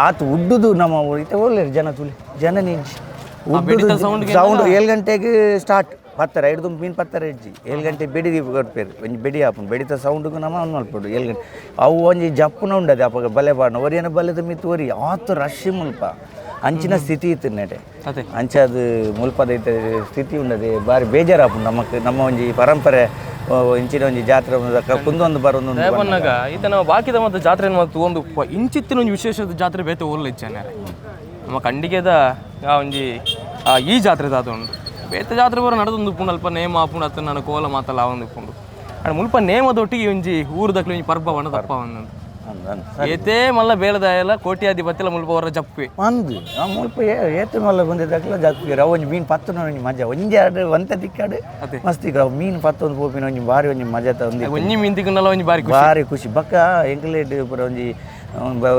ಆತು ಉಡ್ಡುದು ನಮ್ಮ ಇತ್ತೆ ಒಳ್ಳೆ ಜನ ತುಲಿ ಜನ ನಿಜ್ಜಿ ಉಡ್ಡುದು ಸೌಂಡ್ 7 ಗಂಟೆಗೆ ಸ್ಟಾರ್ಟ್ ಪತ್ತಾರೆ ಐದು ದುಂಬು ಮೀನು ಪತ್ತಾರೆ ಇಜ್ಜಿ 7 ಗಂಟೆ ಬೆಡಿ ಕೊಡ್ಪೇರು ಒಂಜಿ ಬೆಡಿ ಹಾಪುಂಡು ಬೆಡಿತ ಸೌಂಡ್ಗೆ ನಮ್ಮ ಅವ್ನು ಮಲ್ಪಡು 7 ಗಂಟೆ ಅವು ಒಂಜಿ ಜಪ್ಪುನ ಉಂಡದೆ ಅಪಗ ಬಲೆ ಬಾಣ ಒರಿಯನ ಬಲೆದ ಮಿತ್ತು ಒರಿ ಆತು ರಶ್ ಮುಲ್ಪ ಅಂಚಿನ ಸ್ಥಿತಿ ಇತ್ತು ನೆಟೆ ಅಂಚ ಅದು ಮುಲ್ಪದ ಇತ್ತೆ ಸ್ಥಿತಿ ಉಂಡದೆ ಭಾರಿ ಬೇಜಾರಾಪುಂಡು ನಮಕ್ ನಮ್ಮ ಒಂಜಿ ಪರಂಪರೆ ಇಂಚಿನ ಒಂಜಿ ಜಾತ್ರೆ ಕುಂದೊಂದು ಬರೋದು
ಬನ್ನಾಗ ಈತ ನಾವು ಬಾಕಿದ ಮತ್ತು ಜಾತ್ರೆ ಮತ್ತು ಒಂದು ಇಂಚಿತ್ತಿನ ಒಂಜಿ ವಿಶೇಷದ ಜಾತ್ರೆ ಬೇತೆ ಓರ್ಲ ಇಚ್ಚಾನೆ ನಮ್ಮ ಖಂಡಿಗೆದ ಆ ಒಂಜಿ ಈ ಜಾತ್ರೆ ದಾದ ಉಂಡು ಬೇತೆ ಜಾತ್ರೆ ಬರೋ ನಡೆದೊಂದು ಉಪ್ಪುಂಡು ಅಲ್ಪ ನೇಮ ಆಪುಂಡು ಅತ್ತ ನಾನು ಕೋಲ ಮಾತಲ್ಲ ಒಂದು ಉಪ್ಪುಂಡು ಅಂಡ್ ಮುಲ್ಪ ನೇಮದೊಟ್ಟಿಗೆ ಒಂಜಿ ಊರುದಕ್ಲೆ ಒಂಜಿ ಪರ್ಬವನ್ನ ತಪ್ಪ ಒಂದು ಏತೇ ಮಲ್ಲ ಬೇಲದಾಯಲ್ಲ ಕೋಟ್ಯಾಧಿಪತಿಲ ಮುಲ್ಪ ಅವರ ಜಪ್ಪಿ
ಅಂದು ಆ ಮುಲ್ಪ ಏತೆ ಮಲ್ಲ ಬಂದಿದ್ದಕ್ಲ ಜಪ್ಪಿ ಅವು ಒಂಜಿ ಮೀನು ಪತ್ತುನ ಒಂಜಿ ಮಜಾ ಒಂಜಿ ಆಡು ಒಂತ ದಿಕ್ಕಾಡು ಮಸ್ತ್ ಈಗ ಅವು ಮೀನು ಪತ್ತೊಂದು ಪೋಪಿನ ಒಂಜಿ ಬಾರಿ ಒಂಜಿ ಮಜಾ ಒಂಜಿ
ಒಂಜಿ ಮೀನು ತಿಕ್ಕುನಲ್ಲ ಒಂಜಿ ಬಾರಿ
ಬಾರಿ ಖುಷಿ. ಬಕ್ಕ ಎಂಕ್ಲೇಟ್ ಪೂರ ಒಂಜಿ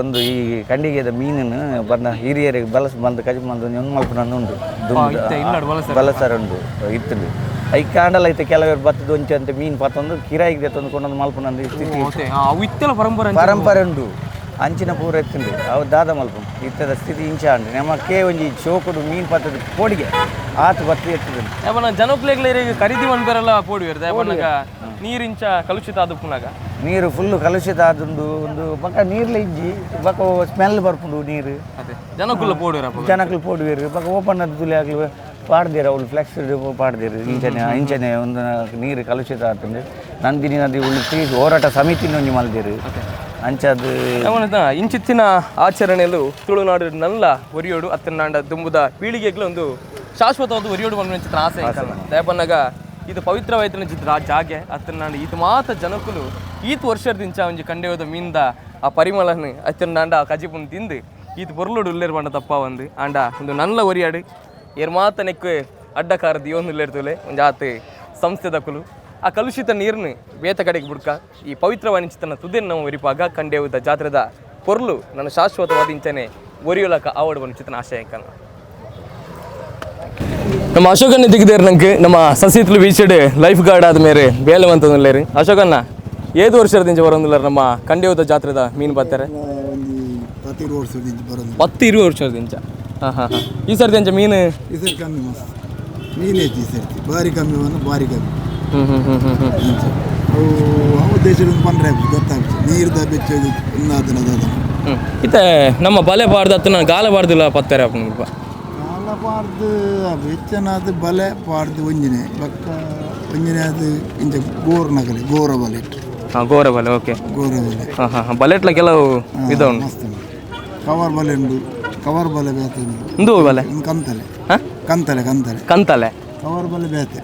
ಒಂದು ಈ ಖಂಡಿಗೆದ ಮೀನನ್ನು ಬಂದ ಹಿರಿಯರಿಗೆ ಬಲಸ್ ಬಂದು ಕಜಿ ಬಂದು ಒಂದು ಮಲ್ಪುನ ಉಂಡು ಬಲಸರ ಉಂಡು ಇತ್ತು I ಕಾಂಡಲ ಐತೆ ಕೆಲವರು ಬತ್ತದ ಒಂಚೆ ಅಂತ ಮೀನು ಪತ್ತೊಂದು ಕಿರಾಯಿಗೆ ತಂದು ಕೊಂಡೊಂದು ಮಲ್ಪುನ ಸ್ಥಿತಿ
ಪರಂಪರೆ
ಪರಂಪರೆ ಉಂಡು ಅಂಚಿನ ಪೂರ ಎತ್ತುಂಡು ಅವು ದಾದ ಮಲ್ಪು ಇತ್ತದ ಸ್ಥಿತಿ ಇಂಚ ಉಂಡು ನಮ್ಮಕ್ಕೆ ಒಂಜಿ ಚೋಕುಡು ಮೀನು ಪತ್ತದ ಪೋಡಿಗೆ ಆತು ಬತ್ತು ಎತ್ತದ
ಜನಕ್ಲೆಗ್ಲ ಖರೀದಿ ಮನ್ಪೆರೆಲ್ಲ ಪೋಡಿ ನೀರಿಂಚ ಕಲುಷಿತ ಆದುಪ್ಪುನಾಗ
ನೀರು ಫುಲ್ಲು ಕಲುಷಿತ ಆದುಂಡು ಒಂದು ಬೊಕ್ಕ ನೀರ್ಲ ಇಜ್ಜಿ ಬೊಕ್ಕ ಸ್ಮೆಲ್ ಬರ್ಪುಂಡು ನೀರು
ಜನಕ್ಕುಲ್ಲ ಪೋಡುವೆರ್
ಜನಕ್ಕುಲು ಪೋಡುವೆರ್ ಬೊಕ್ಕ ಓಪನ್ ತುಲಿ ಆಗ್ಲು ಪಾಡ್ದೇರು ಅವ್ಳು ಫ್ಲೆಕ್ಸ್ ಪಾಡ್ದೇರು ಇಂಚನೆ ಇಂಚನೆ ಒಂದು ನೀರು ಕಲುಷಿತ ಆತುಂಡು ನಂದಿನಿ ನದಿ ಉಳಿಸಿ ಹೋರಾಟ ಸಮಿತಿನ ಒಂಜಿ ಮಲ್ದೇರು ಅಂಚದು
ಇಂಚಿತ್ತಿನ ಆಚರಣೆಯಲ್ಲೂ ತುಳುನಾಡು ನಲ್ಲ ಒರಿಯೋಡು ಅತ್ತನಾಂಡ ದುಂಬುದ ಪೀಳಿಗೆಗಳು ಒಂದು ಶಾಶ್ವತವಾದ ಒರಿಯೋಡು ಬಂದ ಚಿತ್ರ ಆಸೆ ದಯಪನ್ನಾಗ ಇದು ಪವಿತ್ರವಾಯ್ತನ ಚಿತ್ರ ಜಾಗೆ ಅತ್ತನಾಂಡ ಈತ ಮಾತ ಜನಕ್ಕುಲು ಈತ ವರ್ಷದಿಂಚ ಒಂಜಿ ಕಂಡೆಯೋದ ಮೀನ್ದ ಆ ಪರಿಮಳನ ಅತ್ತನಾಂಡ ಆ ಕಜಿಪುನ್ ತಿಂದು ಈತ ಪೊರ್ಲುಡು ಉಲ್ಲೇರು ಬಂಡ ತಪ್ಪ ಒಂದು ಆಂಡ ಒಂದು ನಲ್ಲ ಒರಿಯಾಡು ಏರ್ ಮಾತ ನೆಕ್ಕು ಅಡ್ಡಕಾರ ದಿಯೋಂದು ಉಲ್ಲೇರ್ತುಲೆ ಒಂದು ಆತ ಸಂಸ್ಥೆದಕ್ಕುಲು ಆ ಕಲುಷಿತ ನೀರನ್ನು ಬೇತ ಕಡೆಗೆ ಬುಡ್ಕ ಈ ಪವಿತ್ರವಾದ ಚಿತ್ರನ ತುದೆಯನ್ನು ನಾವು ಒರಿಪಾಗ ಕಂಡೆಯುವುದ ಜಾತ್ರೆದ ಪೊರ್ಲು ನನ್ನ ಶಾಶ್ವತವಾದ ಇಂಚನೆ ಒರಿಯೊಲಕ ಆವಡು ಬಂದು ಚಿತ್ರನ ಆಶಯ ಕಣ. ನಮ್ಮ ಅಶೋಕನ್ನ ದಿಗ್ದೇರು ನಂಗೆ ನಮ್ಮ ಸಸಿತ್ಲು ಬೀಚಡ್ ಲೈಫ್ ಗಾರ್ಡ್ ಆದ ಮೇಲೆ ಬೇಲೆ ಅಂತಂದಿಲ್ಲೇರಿ ಅಶೋಕನ್ನ ಏದು ವರ್ಷದಿಂದ ಬರೋದಿಲ್ಲ ನಮ್ಮ ಕಂಡೆಯುವುದ ಜಾತ್ರೆದ ಮೀನು ಬರ್ತಾರೆ 10-20 ವರ್ಷದಿಂದ. ಹಾಂ ಹಾಂ ಹಾಂ ಈ ಸರ್ತಿ ಅಂಚ ಮೀನು
ಈ ಸರ್ತಿ ಕಮ್ಮಿ ಮಸ್ತ್ ಮೀನು ಹೆಚ್ಚು ಈ ಸರ್ತಿ ಭಾರಿ ಕಮ್ಮಿ ಬಂದು ಭಾರಿ ಕಮ್ಮಿ.
ಹ್ಞೂ ಹ್ಞೂ ಹ್ಞೂ ಹ್ಞೂ
ಅವು ಅವು ದೇಶದ ಬಂದರೆ ಗೊತ್ತಾಗ್ತದೆ ನೀರ್ದ ಬೆಚ್ಚ ಅದನ್ನ.
ಹ್ಞೂ ಇತ್ತೆ ನಮ್ಮ ಬಲೆ ಬಾರ್ದು ಅತ್ತ ನಾನು ಗಾಲ ಬಾರ್ದಿಲ್ಲ ಪತ್ತಾರೆ ಅಪ್ಪ
ಗಾಲ ಬಾರ್ದು ಬೆಚ್ಚನಾದ ಬಲೆ ಪಾಡ್ದು ಒಂಜಿನೆ ಬಕ್ಕ ಒಂಜಿನೆ ಅದು ಇಂಚ ಗೋರ್ ನಗಲಿ ಗೋರ ಬಲೆ ಇಟ್ಟು.
ಹಾಂ ಗೋರ ಬಲೆ ಓಕೆ
ಗೋರ ಬಲೆ.
ಹಾಂ ಹಾಂ ಹಾಂ ಬಲೆಟ್ಲ ಕೆಲವು ಇದು ಉಂಟು
ಮಸ್ತ್ ಉಂಟು. ಕವರ್ ಬಲೆ ಉಂಟು ಕವರ್ ಬಲೆ ಬೇತೆ ಉಂಟು.
ಒಂದು ಬಲೆ
ಕಂತಲೆ ಕಂತಲೆ ಕಂತಲೆ
ಕಂತಲೆ
ಕವರ್ ಬಲೆ ಬೇತೆ.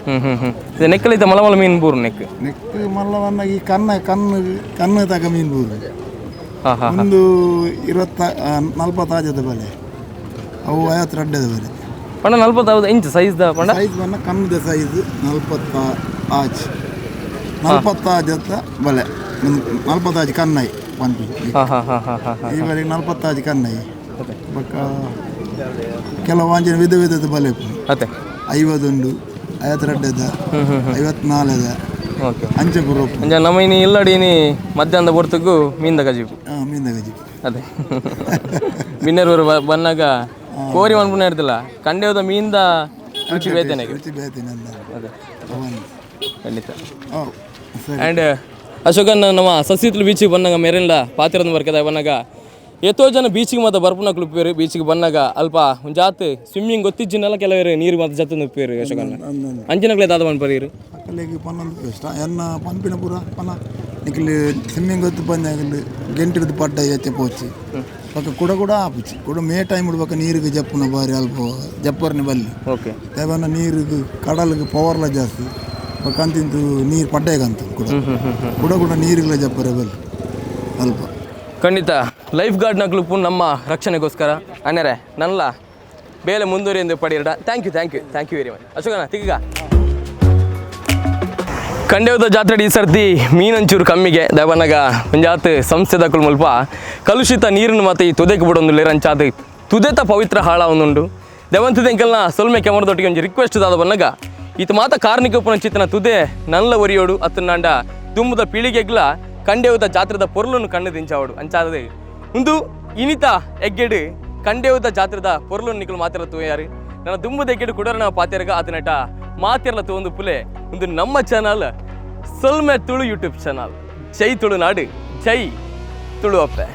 ಹ್ಞೂ ಹ್ಞೂ ಹ್ಞೂ ಇದು ನೆಕ್ಕಲಿದ್ದ ಮಲ ಮಲ ಮೀನು ಬೂರು ನೆಕ್
ನೆಕ್ ಮಲ್ಲವನ್ನ ಈ ಕಣ್ಣ ಕಣ್ಣು ಕಣ್ಣು ತಗ ಮೀನು ಬೂರು.
ಹಾಂ ಹಾಂ
ಒಂದು 40 ಬಲೆ ಅವು 52 ಬಲೆ
ಪಂಡ 40 ಇಂಚ್ ಸೈಜ್ the ಪಂಡ
ಸೈಜ್ ಬಣ್ಣ ಕಣ್ಣದ ಸೈಜ್ 40 40 ಬಲೆ 40 ಕಣ್ಣೈ ಪಂಪಿ.
ಹಾಂ ಹಾಂ ಹಾಂ ಹಾಂ ಹಾಂ
ಈ ಬಲೆಗೆ 40 ಕಣ್ಣೈ ಬೊಕ್ಕ ಕೆಲವು ಅಂಚಿನ ವಿಧ ವಿಧದ ಬಲೆ
ಅತ್ತೆ
50 ಉಂಡು 52 54
ಓಕೆ
ಅಂಚೆ ಪೂರ
ಅಂಚ ನಮ್ಮ ಇನಿ ಇಲ್ಲಡಿ ಇನಿ ಮಧ್ಯಾಹ್ನದ ಹೊರ್ತಗೂ ಮೀನ್ದ ಕಜಿಪು.
ಹಾಂ ಮೀನ್ದ ಕಜಿಪು
ಅದೇ ಬಿನ್ನೆರೂರು ಬನ್ನಾಗ ಕೋರಿ ಮನ್ಪುನ ಇರ್ತಿಲ್ಲ ಕಂಡೆಯೋದ ಮೀನ್ದ ರುಚಿ ಬೇತೇನೆ
ರುಚಿ ಬೇತೇನೆ
ಅದೇ ಖಂಡಿತ. ಆ್ಯಂಡ್ ಅಶೋಕನ್ ನಮ್ಮ ಸಸಿತ್ಲು ಬೀಚಿಗೆ ಬಂದಾಗ ಮೆರೆಲ್ಲ ಪಾತಿರಂದು ಬರ್ಕದ ಬಂದಾಗ ಎತ್ತೋ ಜನ ಬೀಚಿಗೆ ಮತ್ತು ಬರ್ಪುನ ಉಪ್ಪೇರು ಬೀಚಿಗೆ ಬಂದಾಗ ಅಲ್ಪ ಒಂಜಾತ್ ಸ್ವಿಮ್ಮಿಂಗ್ ಗೊತ್ತಿಜ್ಜಿನಲ್ಲ ಕೆಲವರು ನೀರು ಮತ್ತು ಜತ್ತ ಉಪ್ಪೇರು ಅಶೋಕನ್ನ ಅಂಚಿನಕ್ಲೆ ದಾದ ಪನ್ಪರೀರು
ಅಕ್ಕಲಿಗೆ ಪನ್ನೊಂದು ಇಷ್ಟ ಎನ್ನ ಪಂಪಿನ ಪೂರ ಪನ್ನ ನಿಕ್ಲಿ ಸ್ವಿಮ್ಮಿಂಗ್ ಗೊತ್ತು ಬಂದಾಗಲಿ ಗೆಂಟಿಡ್ದು ಪಡ್ಡ ಹೆಚ್ಚೆ ಪೋಚಿ ಪಕ್ಕ ಕುಡ ಕೂಡ ಆಪುಚಿ ಕುಡ ಮೇ ಟೈಮ್ ಪಕ್ಕ ನೀರಿಗೆ ಜಪ್ಪುನ ಬಾರಿ ಅಲ್ಪ ಜಪ್ಪರ್ನಿ ಬಲ್ಲಿ
ಓಕೆ
ದೇವನ ನೀರಿಗೆ ಕಡಲಿಗೆ ಪವರ್ಲ ಜಾಸ್ತಿ ಪಕ್ಕ ಅಂತಿಂತು ನೀರು ಪಡ್ಡೇಗಂತ ಕುಡ ಕುಡ ಕೂಡ ನೀರಿಗೆಲ್ಲ ಜಪ್ಪರೆ ಬಲ್ಲಿ ಅಲ್ಪ.
ಖಂಡಿತ ಲೈಫ್ ಗಾರ್ಡ್ನ ಕ್ಲುಪ್ಪು ನಮ್ಮ ರಕ್ಷಣೆಗೋಸ್ಕರ ಅಣ್ಣರೇ ನನ್ನಲ್ಲ ಬೇಲೆ ಮುಂದುವರಿಯೆಂದು ಪಡಿರಡ. Thank you, thank you, thank you very much. ಅಶೋಕನ ತಿಕ್ಕ ಕಂಡೇವದ ಜಾತ್ರೆ ಈ ಸರ್ತಿ ಮೀನಂಚೂರು ಕಮ್ಮಿಗೆ ದವನಗ ಒಂಜಾತ್ ಸಂಸ್ಥೆದಕುಲು ಮುಲ್ಪ ಕಲುಷಿತ ನೀರನ್ನು ಮತ್ತೆ ಈ ತುದೆಗೆ ಬಿಡೊಂದು ಅಂಚಾದ ತುದೆತ ಪವಿತ್ರ ಹಾಳ ಒಂದುಂಡು. ದೇವಂತದ ಎಂಕಲ್ನ ಸೊಲ್ಮೆ ಕೆಮರದೊಟ್ಟಿಗೆ ಒಂಜಿ ರಿಕ್ವೆಸ್ಟ್ ದಾದ ಬನ್ನಗ ಈತ ಮಾತ ಕಾರ್ಣಿಕ ಉಪ್ಪುನ ತುದೆ ನಲ್ಲ ಒರಿಯೋಡು ಅತ್ತನಾಂಡ ದುಂಬುದ ಪೀಳಿಗೆಗ್ಲ ಕಂಡೇವದ ಜಾತ್ರೆದ ಪೊರ್ಲನ್ನು ಕಣ್ಣು ದಿಂಚಾವಡು. ಅಂಚಾದ ಉಂದು ಇನಿತ ಎಗ್ಗೆಡು ಕಂಡೇವದ ಜಾತ್ರೆದ ಪೊರ್ಲನ್ನು ನಿಕಲು ಮಾತಿರ ತೂಯಾರು. ನನ್ನ ದುಂಬುದ ಎಗ್ಗೆಡು ಕುಡರನ ಪಾತೆರಗ ಆತನಟ ಮಾತಿರಲ ತೂವೊಂದು ಪುಲೆ. ಉಂದು ನಮ್ಮ ಚಾನಲ್ ಸೊಲ್ಮೆ ತುಳು ಯೂಟ್ಯೂಬ್ ಚಾನಲ್. ಜೈ ತುಳುನಾಡು, ಜೈ ತುಳು ಅಪ್ಪೆ.